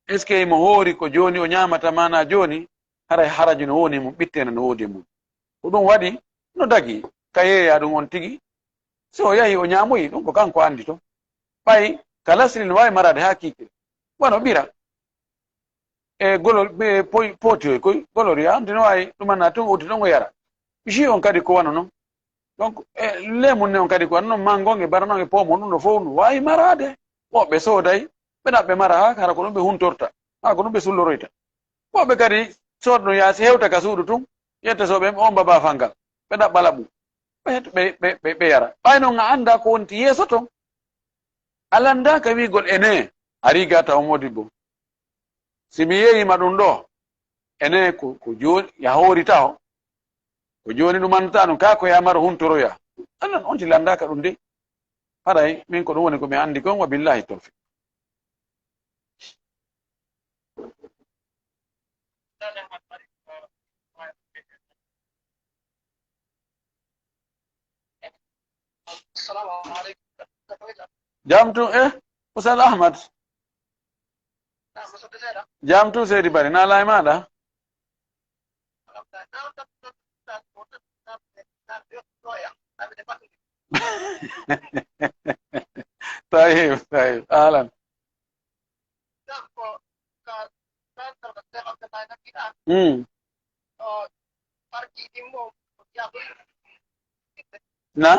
est-ce que imo hoori ko jooni o ñaamata, maanaa jooni, haray haraju no woni e mum, ɓitteende no woodi e mum. Ko ɗum waɗi no dagi ka yeeya ɗum on tigi. Si o yahi o ñaamoyi, ɗum ko kanko anndi ton. Ɓay ka lasri no waawi maraade haa kiikiiɗe. Wano ɓira. E golo-, ɓe poy-, pootiyoy koy, goloria, on tino waawi ɗumanna tun, o uddita ɗon o yara. Jus on kadi ko wano non. Donc, e lemun ne on kadi ko wano non, mango on e banana on e pomo on, ɗum ɗo fof no waawi maraade. Woɓɓe sooday, ɓe ɗaɓɓe mara haa hara ko ɗum ɓe huntorta, haa ko ɗum ɓe sulloroyta. Woɓɓe kadi soodno yaasi hewta ka suudu tun, yetta so ɓe on baba fangal, ɓe ɗaɓɓa laɓu, ɓe, ɓe, ɓe, ɓe, ɓe yara. Ɓay non a anndaa ko wonti yeeso ton. A lanndaaka wi'gol ene, a riga taw modibbo. Si mi yeeyima ɗum ɗo, ene ko, ko jooni, ya hoori taho. Ko jooni ɗum anndataa ɗum, kaa ko ya maro huntoroya. Annan on ti lanndaaka ɗum de. Haray, min ko ɗum woni ko mi anndi kon, wa billahi tawfiq. Jam tun, eh, Oustaz Ahmad. Jam tu seydi bari na lay maɗa. Tayib, tayib, alan. Mm. Na?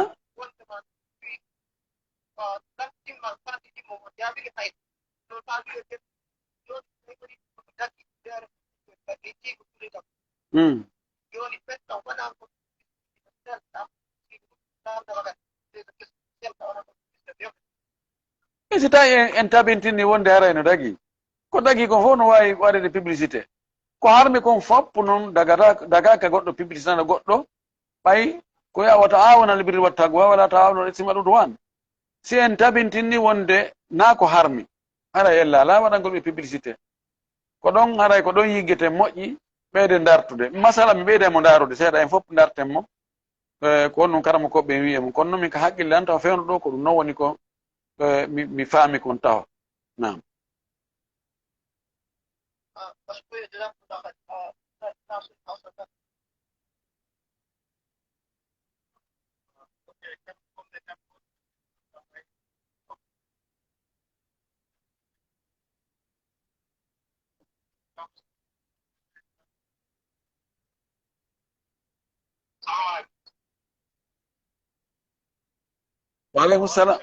Mm. E si tawi en, en tabintini wonde haray no dagi, ko dagi kon fof no waawi waɗede publicité. Ko harmi kon fof noon dagata, dagaaka goɗɗo publicité na goɗɗo, ɓay ko ya wata aawon al birri wa taqwa wala taawonu al ismi wal udwan. Si en tabintini wonde na ko harmi, haray en laala waɗangol ɓe publicité. Ko ɗon haray ko ɗon yiggete moƴƴi ɓeyde dartude. Masala mi ɓeyda mo ndarude seeɗa, en fof darten mo. Eh, ko on ɗum karamokooɓe ɓe wi'i e mum. Kono noon min ka haqqille an taw fewndo ɗo ko ɗum noon woni ko, eh, mi, mi faami kon taho. Naam. Wa aleykum salam.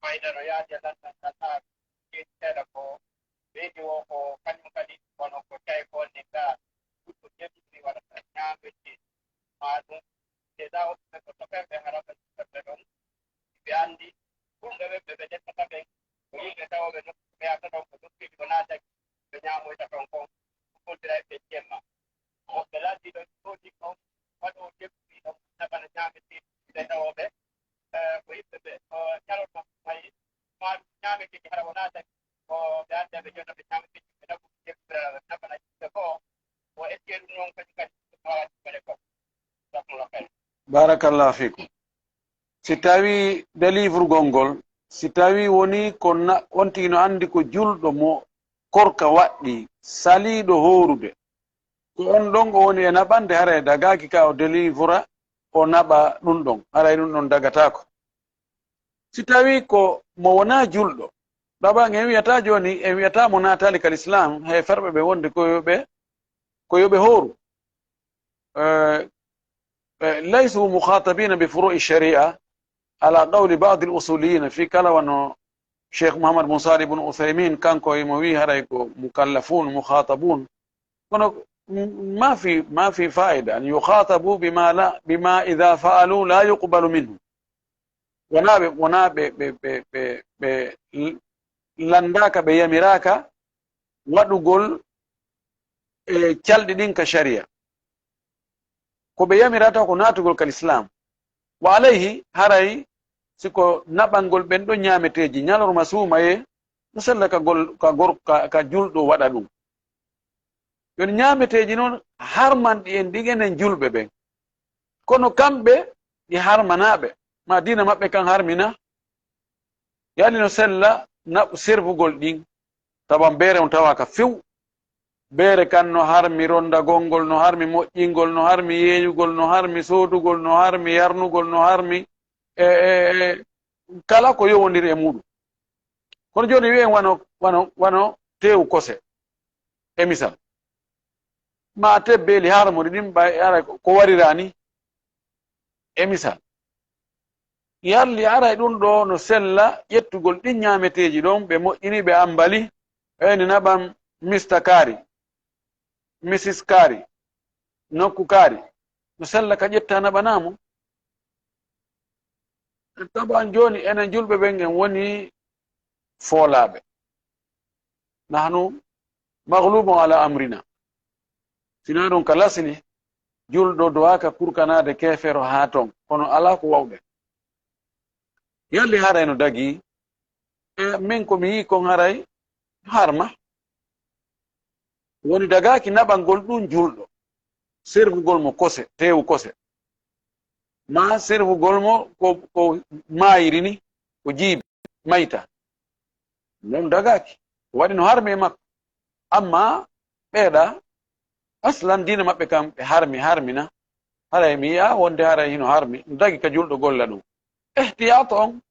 Fayda no yaadi e lanndal ngal, haa jeeɗiɗeeɗa ko leydi o, ko kañum kadi wano ko tawi ko wonde ga, ɗum ko jeeɗiɗi walla ñaamde maa ɗum. Déjà, o ɓe ko tokay ɓe harata ɓe ɗon. Ɓe anndi, ɓurɓe ɓe, ɓe, ɓe ƴettata ɓen, ko yimɓe tawooɓe nokku, ɓe yahata ɗon, ko nokkuuji ko naataki, ɓe ñaamoyta ton kon, ko hollira e ɓe jemma. Woɓɓe lanndi ɗon, ɗo ɗin on, waɗo jemma ɗin on, sabana ñaame ɗin, ɓe tawooɓe, eh, ko yimɓe ɓe, o ñalorma mayi, maa ɗum ñaame ɗin hara o naataki, ko ɓe annda ɓe jonna ɓe ñaame ɗin, ɓe naɓu jemma, ɓe naɓana yimɓe goo, o etti ɗum noon kadi kadi, ko waawa ɗum waɗe kon. Jazakumullahu khairan. Barakallahu fikum. Si tawii delivrugol ngol, si tawii wonii ko na-, on tigi no anndi ko julɗo mo korka waɗɗii, saliiɗo hoorude, ko on ɗon o woni e naɓande, haray dagaaki ka o delivra, o naɓa ɗum ɗon, haray ɗum ɗon dagataako. Si tawii ko mo wonaa julɗo, ɗaɓan en wiyataa jooni, en wiyataa mo naataali ka lislaam, he ferɓe ɓe wonde ko yo ɓe, ko yo ɓe hooru. Eh, eh, ليسوا مخاطبين بفروع الشريعة على قول بعض الأصوليين في kala wano Cheikh Mouhammad bin Salih bin Uthaymin, kanko imo wi'i haray ko mukallafun, mukhatabun. Kono m-, ma fi, ma fi faida an yukhatabu bima la, bima idha fa'alu la yuqbalu minhu. Wonaa ɓe, wonaa ɓe, ɓe, ɓe, ɓe, ɓe l-, lanndaaka, ɓe yamiraaka waɗugol e calɗi ɗin ka sharia. Ko ɓe yamirata ko naatugol ka lislaam. Wa alayhi, haray si ko naɓangol ɓen ɗon ñaameteeji ñalorma suumayee, no sella ka gol-, ka gor-, ka, ka julɗo waɗa ɗum. Yon ñaameteeji noon harmanɗi en ɗin enen julɓe ɓen. Kono kamɓe ɗi harmanaaɓe, ma diina maɓɓe kan harmina. Yali no sella naɓ-, servugol ɗin, tawa beere on tawaaka few. Beere kan no harmi rondagol ngol, no harmi moƴƴingol, no harmi yeeyugol, no harmi soodugol, no harmi yarnugol, no harmi e, e, e kala ko yowondiri e muuɗum. Kono jooni wi'en wano, wano, wano teewu kose, e misal. Ma tebbeeli harmuɗi ɗin ɓay, ara ko, ko warira ni, e misal. Yarli aray ɗum ɗo no sella ƴettugol ɗin ñaameteeji ɗon, ɓe moƴƴini, ɓe ambali, ɓe wayni naɓan Mister Kaari, Missis Kaari, nokku Kaari, no sella ka ƴetta naɓanaa mo. Taban jooni enen julɓe ɓen en woni foolaaɓe. Nahnu maghlubun ala amrina. Sinaa ɗum ka lasli, julɗo duwaaka kurkanaade keefeero haa ton, kono alaa ko wawɗen. Yalli haray no dagii, e min ko mi yii kon haray harma. Woni dagaaki naɓangol ɗum julɗo, servugol mo kose, teewu kose. ma servugol mo ko, ko maayiri ni, ko jiibi, mayta. Ɗum dagaaki. Waɗi no harmi e makko. Amma ɓeeɗa, aslan diina maɓɓe kam ɓe harmi, harmina. Haray mi yi'a wonde haray hino harmi. Ɗum dagi ka julɗo golla ɗum. Ihtiyaato on,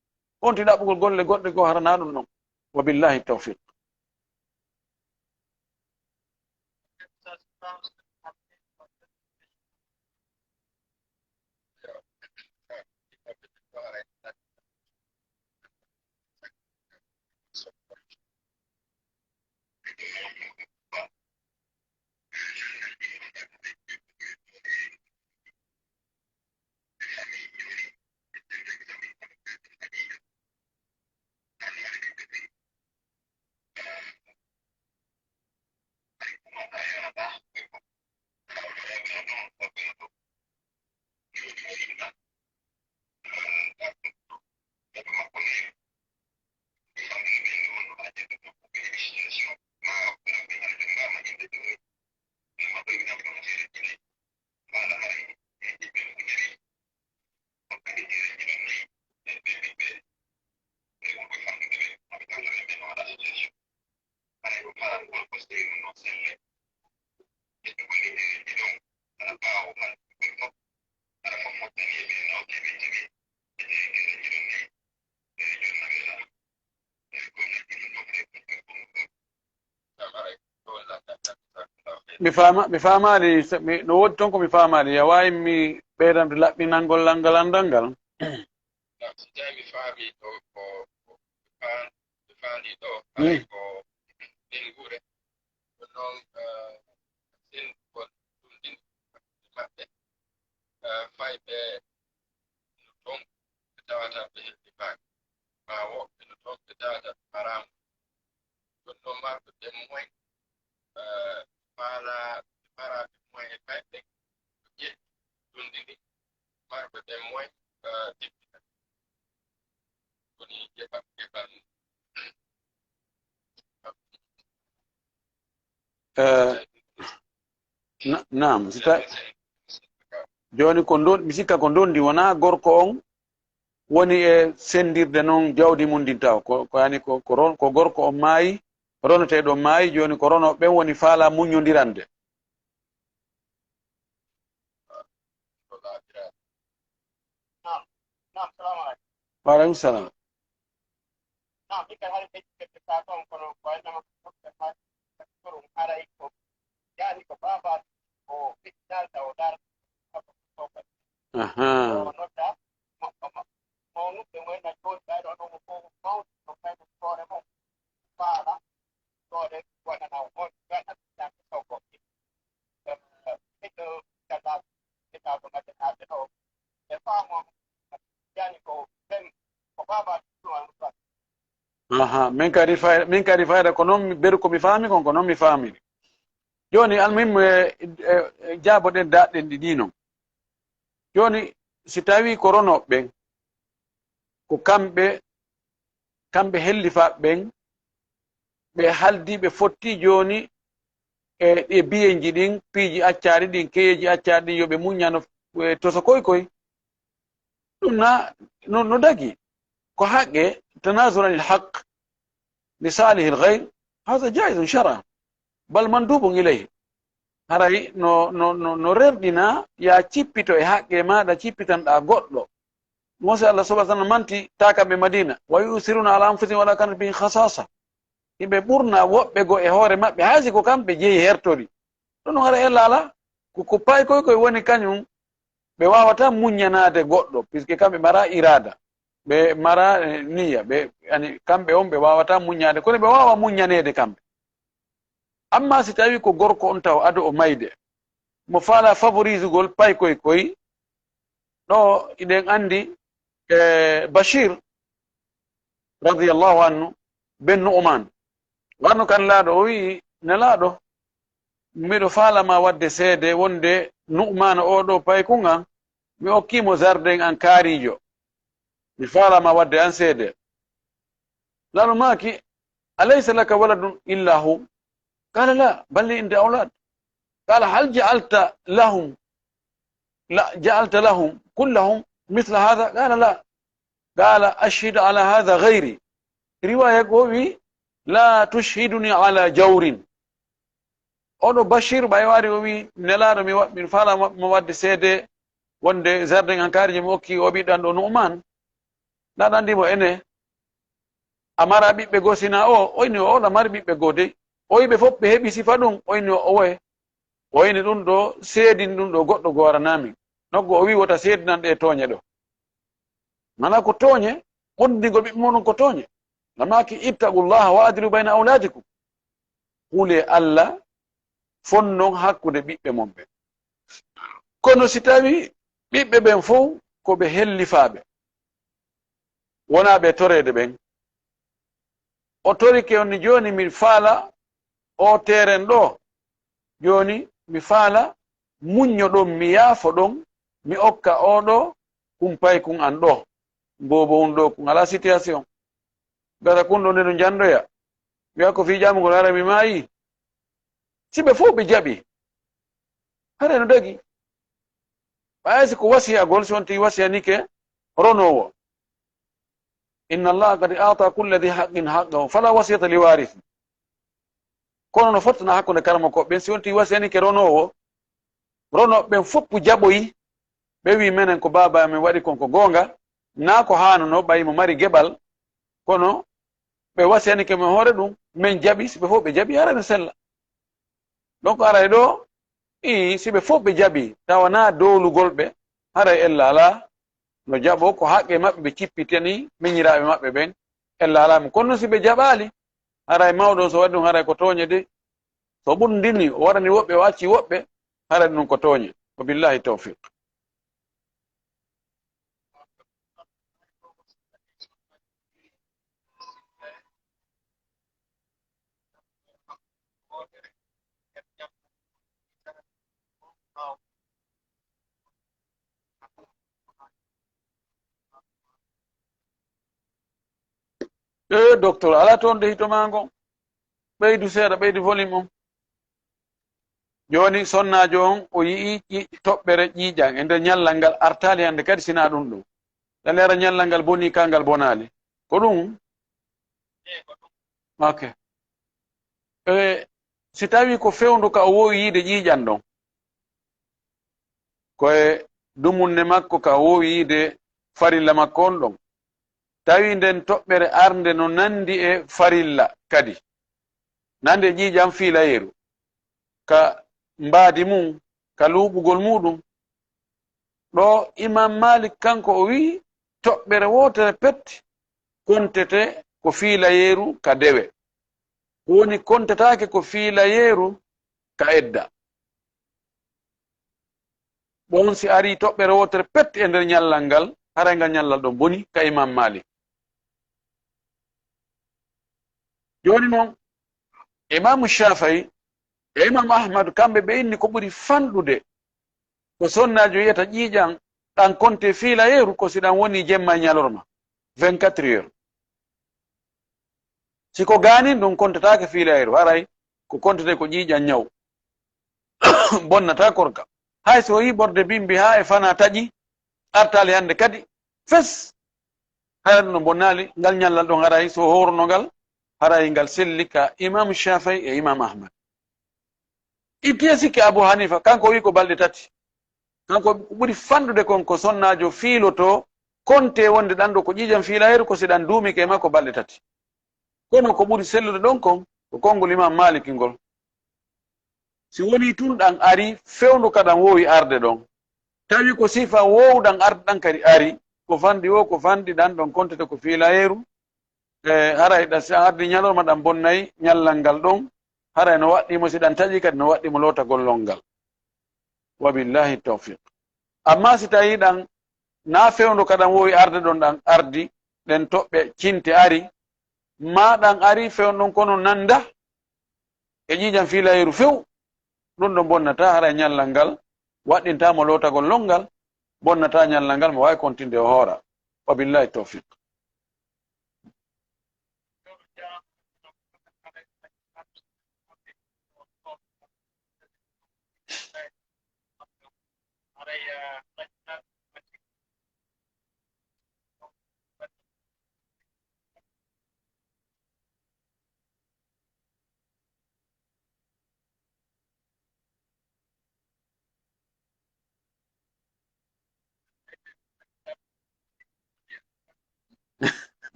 wonti ɗaɓɓugol golle goɗɗe goo harana ɗum ɗon. Wa billahi tawfiq. Mi faama, mi faamaali, se-, mi, no woodi toon ko mi faamaali. Ya waawi mi ɓeydande laɓɓinangol langal anndal ngal? Naam, so tawi mi faami ɗo ko, ko mi faa-, mi faali ɗo, haray ko ɓeynguure. Ɗum noon, eh, sendugol ɗum ɗin maɓɓe, eh, fay ɓe no toon ɓe tawata ɓe heɓi baake, maa woɓɓe no toon ɓe tawata ɓe maraama. Ɗum noon marɓe ɓe moyen, eh, faala, ɓe mara ɓe moyen fay ɓe ko ƴetti ɗum ɗin marɓe ɓe moyen, eh, jippita. Woni ƴeɓa, ƴeɓa. Eh, na-, naam, si ta-, jooni ko ndon-, mi sikka ko ndondi wonaa gorko on woni e sendirde noon jawdi mum ndin taw. Ko, ko yani ko, ko ron-, ko gorko on maayi, roneteeɗo on maayi, jooni ko ronooɓe ɓen woni faala muññondirande. Naam, naam, salaamu aleykum. Wa aleykum salaam. Naam, min kadi hari ɓe ƴettata toon, kono ko wayno ma ko ɗum haray ko yaani ko baaba o ɓe dalda o dar. Aha. O nodda ma, ma, ma, mawnuɓe mo en na jooɗi ɓayɗo ɗo mo fof mawɗo no kayno hoore mum faala. Aha, min kadi fay-, min kadi fayda ko noon mi, beru ko mi faami kon, ko noon mi faamiri. Jooni, almuhimmu, e, e, e, jaaboɗen daɗɗen ɗi ɗi noon. Jooni, si tawii ko ronooɓe ɓen, ko kamɓe, kamɓe hellifaaɓe ɓen, ɓe haldi, ɓe fotti jooni e, e biyeeji ɗin, piiji accaaɗi ɗin, keyeeji accaaɗi ɗin, yo ɓe muññano, e, toso koy koy. Ɗum na, no, no dagi. Ko haqqe, tanazul anil haqq li salihil ghayr, hadha jaizun shar'an, bal mandubun ilayhi. Haray no, no, no, no rerɗina, ya cippito e haqqe maaɗa, cippitanɗaa goɗɗo. Ɗum woni Allah subhanahu wa ta'ala manti ta kamɓe Madina, "Wa yu'thiruna ala anfusihim wa law kana bihim khasasa." Yimɓe ɓurna woɓɓe goo e hoore maɓɓe, hay si ko kamɓe jeyi hertori. Ɗum no hara ella ala, ko, ko pay koy koy woni kañum, ɓe waawata muññanaade goɗɗo, puisque kamɓe mara irada, ɓe mara, eh, niyya, ɓe, yani, kamɓe on ɓe waawata muññaade, kono ɓe waawa muññaneede kamɓe. Amma si tawii ko gorko on taw ado o mayde, mo faala favorisugol pay koy koy, ɗo iɗen anndi, eh, Bashir radiyallahu anhu ben Nu'man. Wano kan laaɗo o wi'i, "Nelaaɗo, miɗo faala ma wadde seede wonde Nu'man oo ɗo paykun an, mi okkii mo zarden an kaariijo. Mi faala ma wadde an seede." Laaɗo maaki, "Alaysa laka waladun illa hu?" Qala, "La, bal li inda awlad." Qala, "Hal ja'alta lahum la ja'alta lahum kullahum mithla hadha?" Qala, "La." Qala, "Ashhid ala hadha ghayri." Riwaya goo wi, "La tushhiduni ala jawrin." Oɗo Bashir ɓay wari o wi, "Nelaaɗo, mi wa-, mi faala mo, mo wadde seede wonde jardin an kaari je mi okki o ɓiɗɗo an ɗo Nu'man." Nda ɗan ndimo ene a mara ɓiɓɓe goo sina o, oyni o oɗa mari ɓiɓɓe goo dey. O wi ɓe fof ɓe heɓi sifa ɗum, oyni o owoye. O oyni ɗum ɗo, seedin ɗum ɗo goɗɗo goo waranami. Nokku o wi wota seedinan ɗe tooñe ɗo. Mana ko tooñe, ɓurdingol ɓiɓɓe muɗum ko tooñe. Namaaki, "Ittaqullaha wa adilu bayna awladikum." Hule Allah fonnon hakkunde ɓiɓɓe mon ɓen. Kono si tawi ɓiɓɓe ɓen fof ko ɓe hellifaaɓe, wonaa ɓe toreede ɓen, o torike on ni, "Jooni mi faala o teeren ɗo, jooni mi faala muñño ɗon, mi yaafo ɗon, mi okka o ɗo kumpay kun an ɗo, boobo un ɗo kun alaa situation." Gasa kun ɗo nde no njanndoya, wiya ko fii jaamu ngol hara mi maayi. Si ɓe fof ɓe jaɓi, hara no dagi. Ɓay si ko wasiyagol, si on tigi wasiyanike ronoowo, "Inna Allaha qad a'ta kulla dhi haqqin haqqahu, fala wasiyata li warith." Kono no fottana hakkunde karamoko ɓen, si on tigi wasiyanike ronoowo, ronooɓe ɓen fof jaɓoyi, ɓe wi, "Menen ko baaba men waɗi kon ko goonga, naa ko haanano, ɓay mo mari geɓal, kono ɓe wasiyanike men hoore ɗum, men jaɓi, si ɓe fof ɓe jaɓi, hara no sella." Donc, aray ɗo, ii, si ɓe fof ɓe jaɓi, tawa naa doolugol ɓe, haray ella alaa no jaɓo, ko haqqe maɓɓe ɓe cippitani miñiraaɓe maɓɓe ɓen, ella alaa mo. Kono si ɓe jaɓaali, haray mawɗo on so waɗi ɗum, haray ko tooñe de. So ɓurdini, o waɗani woɓɓe, o acci woɓɓe, haray ɗum ko tooñe. Wa billahi tawfiq. E docteur, alaa toon de hito maa ngon. Ɓeydu seeɗa, ɓeydu volume on. Jooni sonnaajo on o yi'i ƴi-, toɓɓere ƴiiƴan e nder ñallal ngal artaali hannde kadi sinaa ɗum ɗum. Ɗaleera ñallal ngal bonii kaa ngal bonaali. Ko ɗum? Ok. E si tawii ko fewndo ka o woowi yiide ƴiiƴan ɗon, ko e dumunne makko ka o woowi yiide farilla makko on ɗon. Tawi nden toɓɓere arnde no nandi e farilla kadi. Nandi e ƴiiƴan fiilayeeru. Ka mbaadi mum, ka luuɓugol muuɗum. Ɗo Imam Malik kanko o wi'i toɓɓere wootere pet kontete ko fiilayeeru ka dewe. Ko woni kontetaake ko fiilayeeru ka edda. Bon si arii toɓɓere wootere pet e nder ñallal ngal, haray ngal ñallal ɗon boni ka Imam Malik. Jooni non, Imaamu Shaafi'i e Imaamu Ahmad, kamɓe ɓe inni ko ɓuri fanɗude ko sonnaajo yiyata ƴiiƴan ɗan konte fiilayeeru ko si ɗan woni jemma e ñalorma, vingt-quatre heures. Si ko gaanin ɗum kontetaake fiilayeeru, haray ko kontete ko ƴiiƴan ñaw. Bonnata korka. Hay so yi'ii ɓorde bimbi haa e fanaa taƴi, artaali hannde kadi, fes, haray ɗum no bonnaali, ngal ñallal ɗon haray so hoorno ngal, haray ngal selli ka Imam Shaafi'i e Imam Ahmad. Ittiye sikke Abu Hanifa, kanko o wi'i ko balɗe tati. Kanko ko ɓuri fanɗude kon ko sonnaajo fiilotoo, konte wonde ɗan ɗo ko ƴiiƴan fiilayeeru, ko si ɗan duumike e makko balɗe tati. Kono ko ɓuri sellude ɗon kon, ko konngol Imam Maliki ngol. Si wonii tun ɗan ari, fewndo ka ɗan woowi arde ɗon. Tawi ko sifa woowuɗan arde ɗan kadi ari, ko fanɗi woo, ko fanɗi ɗan ɗon kontete ko fiilayeeru, e haray ɗan si a ardi ñalorma ɗan bonnay ñallal ngal ɗon, haray no waɗɗii mo si ɗan taƴi kadi no waɗɗii mo lootagol lonngal. Wa billahi tawfiq. Amma si tawi ɗan na fewndo ka ɗan woowi arde ɗon ɗan ardi, ɗen toɓɓe cinte ari, ma ɗan ari fewndo ɗon kono nanda e ƴiiƴan fiilayeeru few, ɗum ɗon bonnata haray ñallal ngal, waɗɗinta mo lootagol lonngal, bonnata ñallal ngal, mo waawi kontinde o hoora. Wa billahi tawfiq.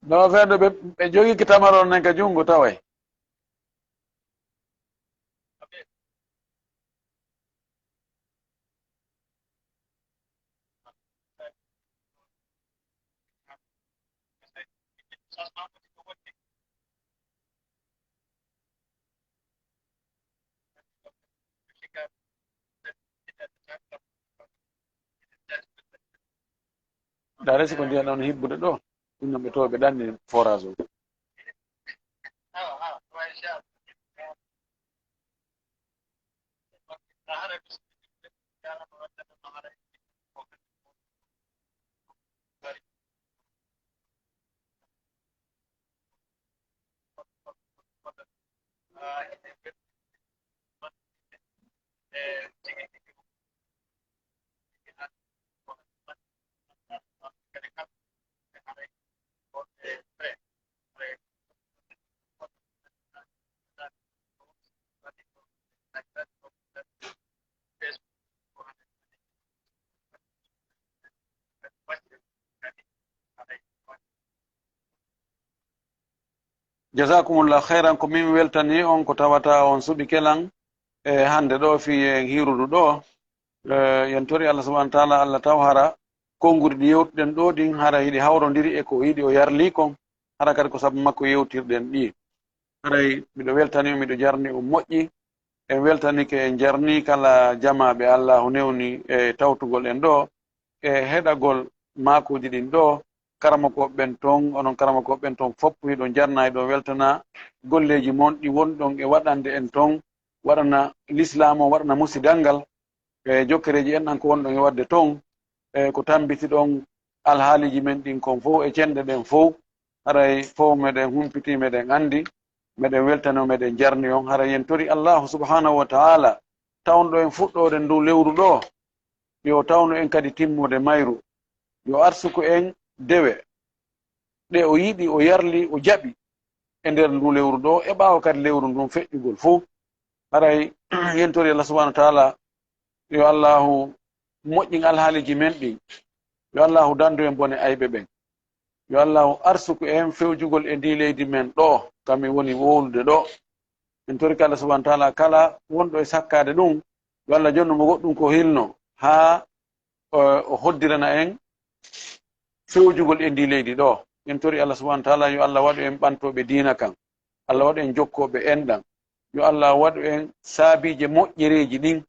No, fedde ɓe, ɓe jogike tamaron nen ka junngo taway. Dare si ko ndiyan ɗon hibbude ɗo, ɗum noon ɓe to ɓe ɗanni forage o. Jazakumullah khairan, ko min weltani on ko tawata on suɓi kelan e hannde ɗo fii en hiirudu ɗo. Eh, yen tori Allah subhanahu wa taala, Allah taw hara konngudi ɗi yewtuɗen ɗo ɗin hara hiɗi hawrondiri e ko yiɗi o yarli kon, hara kadi ko sabu makko yewtirɗen ɗi. Haray miɗo weltani on, miɗo jarni on moƴƴi. En weltanike, en jarni kala jamaaɓe Allahu newni e tawtugol en ɗo e heɗagol maakuuji ɗin ɗo. Karamokooɓe ɓen ton, onon karamokooɓe ɓen ton fof, hiɗon jarna, hiɗon weltana golleeji mon ɗi wonɗon e waɗande en ton, waɗana lislaam on, waɗana musidal ngal. E jokkereeji enɗan ko wonɗon e waɗde toon, e ko tammbitiɗon alhaaliiji men ɗin kon fof e cenɗe ɗen fof, haray fof meɗen humpitii, meɗen anndi, meɗen weltani on, meɗen jarni on. Haray yen tori Allaahu subhaanahu wa taala tawnɗo en fuɗɗoode ndu lewru ɗo, yo tawnu en kadi timmude mayru, yo arsuku en dewe ɗe o yiɗi, o yarli, o jaɓi e nder ndu lewru ɗo, e ɓaawo kadi lewru ndun feƴƴugol fof. Haray yen tori Allah subhanahu wa taala, yo Allahu moƴƴin alhaaliiji men ɗin, yo Allahu dandu en bone ayɓe ɓen, yo Allahu arsuku en fewjugol e ndi leydi men ɗo, ka min woni wowlude ɗo. En torike Allah subhanahu wa taala kala wonɗo e sakkaade ɗum, yo Allah jonnu mo goɗɗum ko hilno, haa o, o hoddirana en fewjugol e ndi leydi ɗo. En tori Allah subhanahu wa taala, yo Allah waɗu en ɓantooɓe diina kan. Allah waɗu en jokkooɓe enɗan. Yo Allah waɗu en saabiije moƴƴereeji ɗin.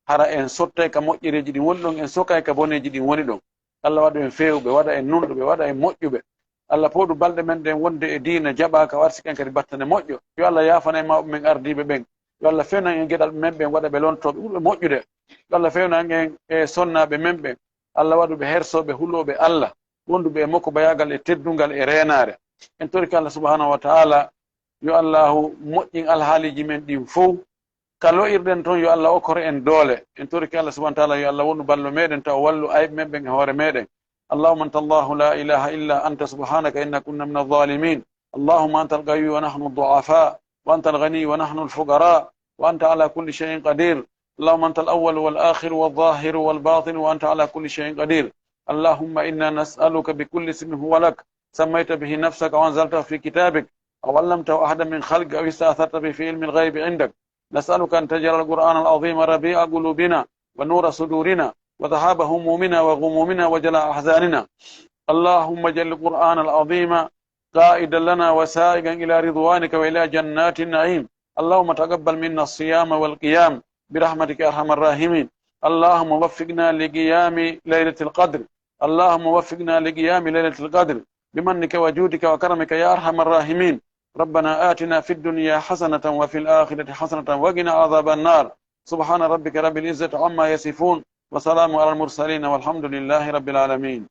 Hara en sottay ka moƴƴereeji ɗin woni ɗon, en sokay ka boneeji ɗin woni ɗon. Allah waɗu en feewɓe, waɗa en nunɗuɓe, waɗa en moƴƴuɓe. Allah pooɗu balɗe men ɗen wonde e diina jaɓaaka, o arsiki en kadi battane moƴƴo. Yo Allah yaafana en mawɓe men ardiiɓe ɓen. Yo Allah fewnan en geɗalɓe men ɓen, waɗa ɓe lontooɓe ɓurɓe moƴƴude. Yo Allah fewnan en e sonnaaɓe men ɓen. Allah waɗu ɓe hersooɓe, hulooɓe Allah, wonduɓe e mokko bayaagal e teddungal e reenaare. En torike Allah subhanahu wa taala, yo Allahu moƴƴin alhaaliiji men ɗin fow. Ka lo'irɗen ton, yo Allah okkor en doole. En torike Allah subhanahu wa taala, yo Allah wonu ballo meɗen, taw wallu ayɓe men ɓen e hoore meɗen. اللهم أنت الله لا إله إلا أنت سبحانك إنا كنا من الظالمين. اللهم أنت القوي ونحن الضعفاء، وأنت الغني ونحن الفقراء، وأنت على كل شيء قدير. اللهم أنت الأول والآخر والظاهر والباطن، وأنت على كل شيء قدير. اللهم إنا نسألك بكل اسم هو لك، سميت به نفسك أو أنزلته في كتابك أو علمته أحدا من خلقك أو استأثرت به في علم الغيب عندك. نسألك أن تجعل القرآن العظيم ربيع قلوبنا ونور صدورنا وذهاب همومنا وغمومنا وجلاء أحزاننا. اللهم اجعل القرآن العظيم قائدا لنا وسائقا إلى رضوانك وإلى جنات النعيم. اللهم تقبل منا الصيام والقيام برحمتك يا أرحم الراحمين. اللهم وفقنا لقيام ليلة القدر. اللهم وفقنا لقيام ليلة القدر بمنك وجودك وكرمك يا أرحم الراحمين. ربنا آتنا في الدنيا حسنة وفي الآخرة حسنة وقنا عذاب النار. سبحان ربك رب العزة عما يصفون، وسلام على المرسلين، والحمد لله رب العالمين.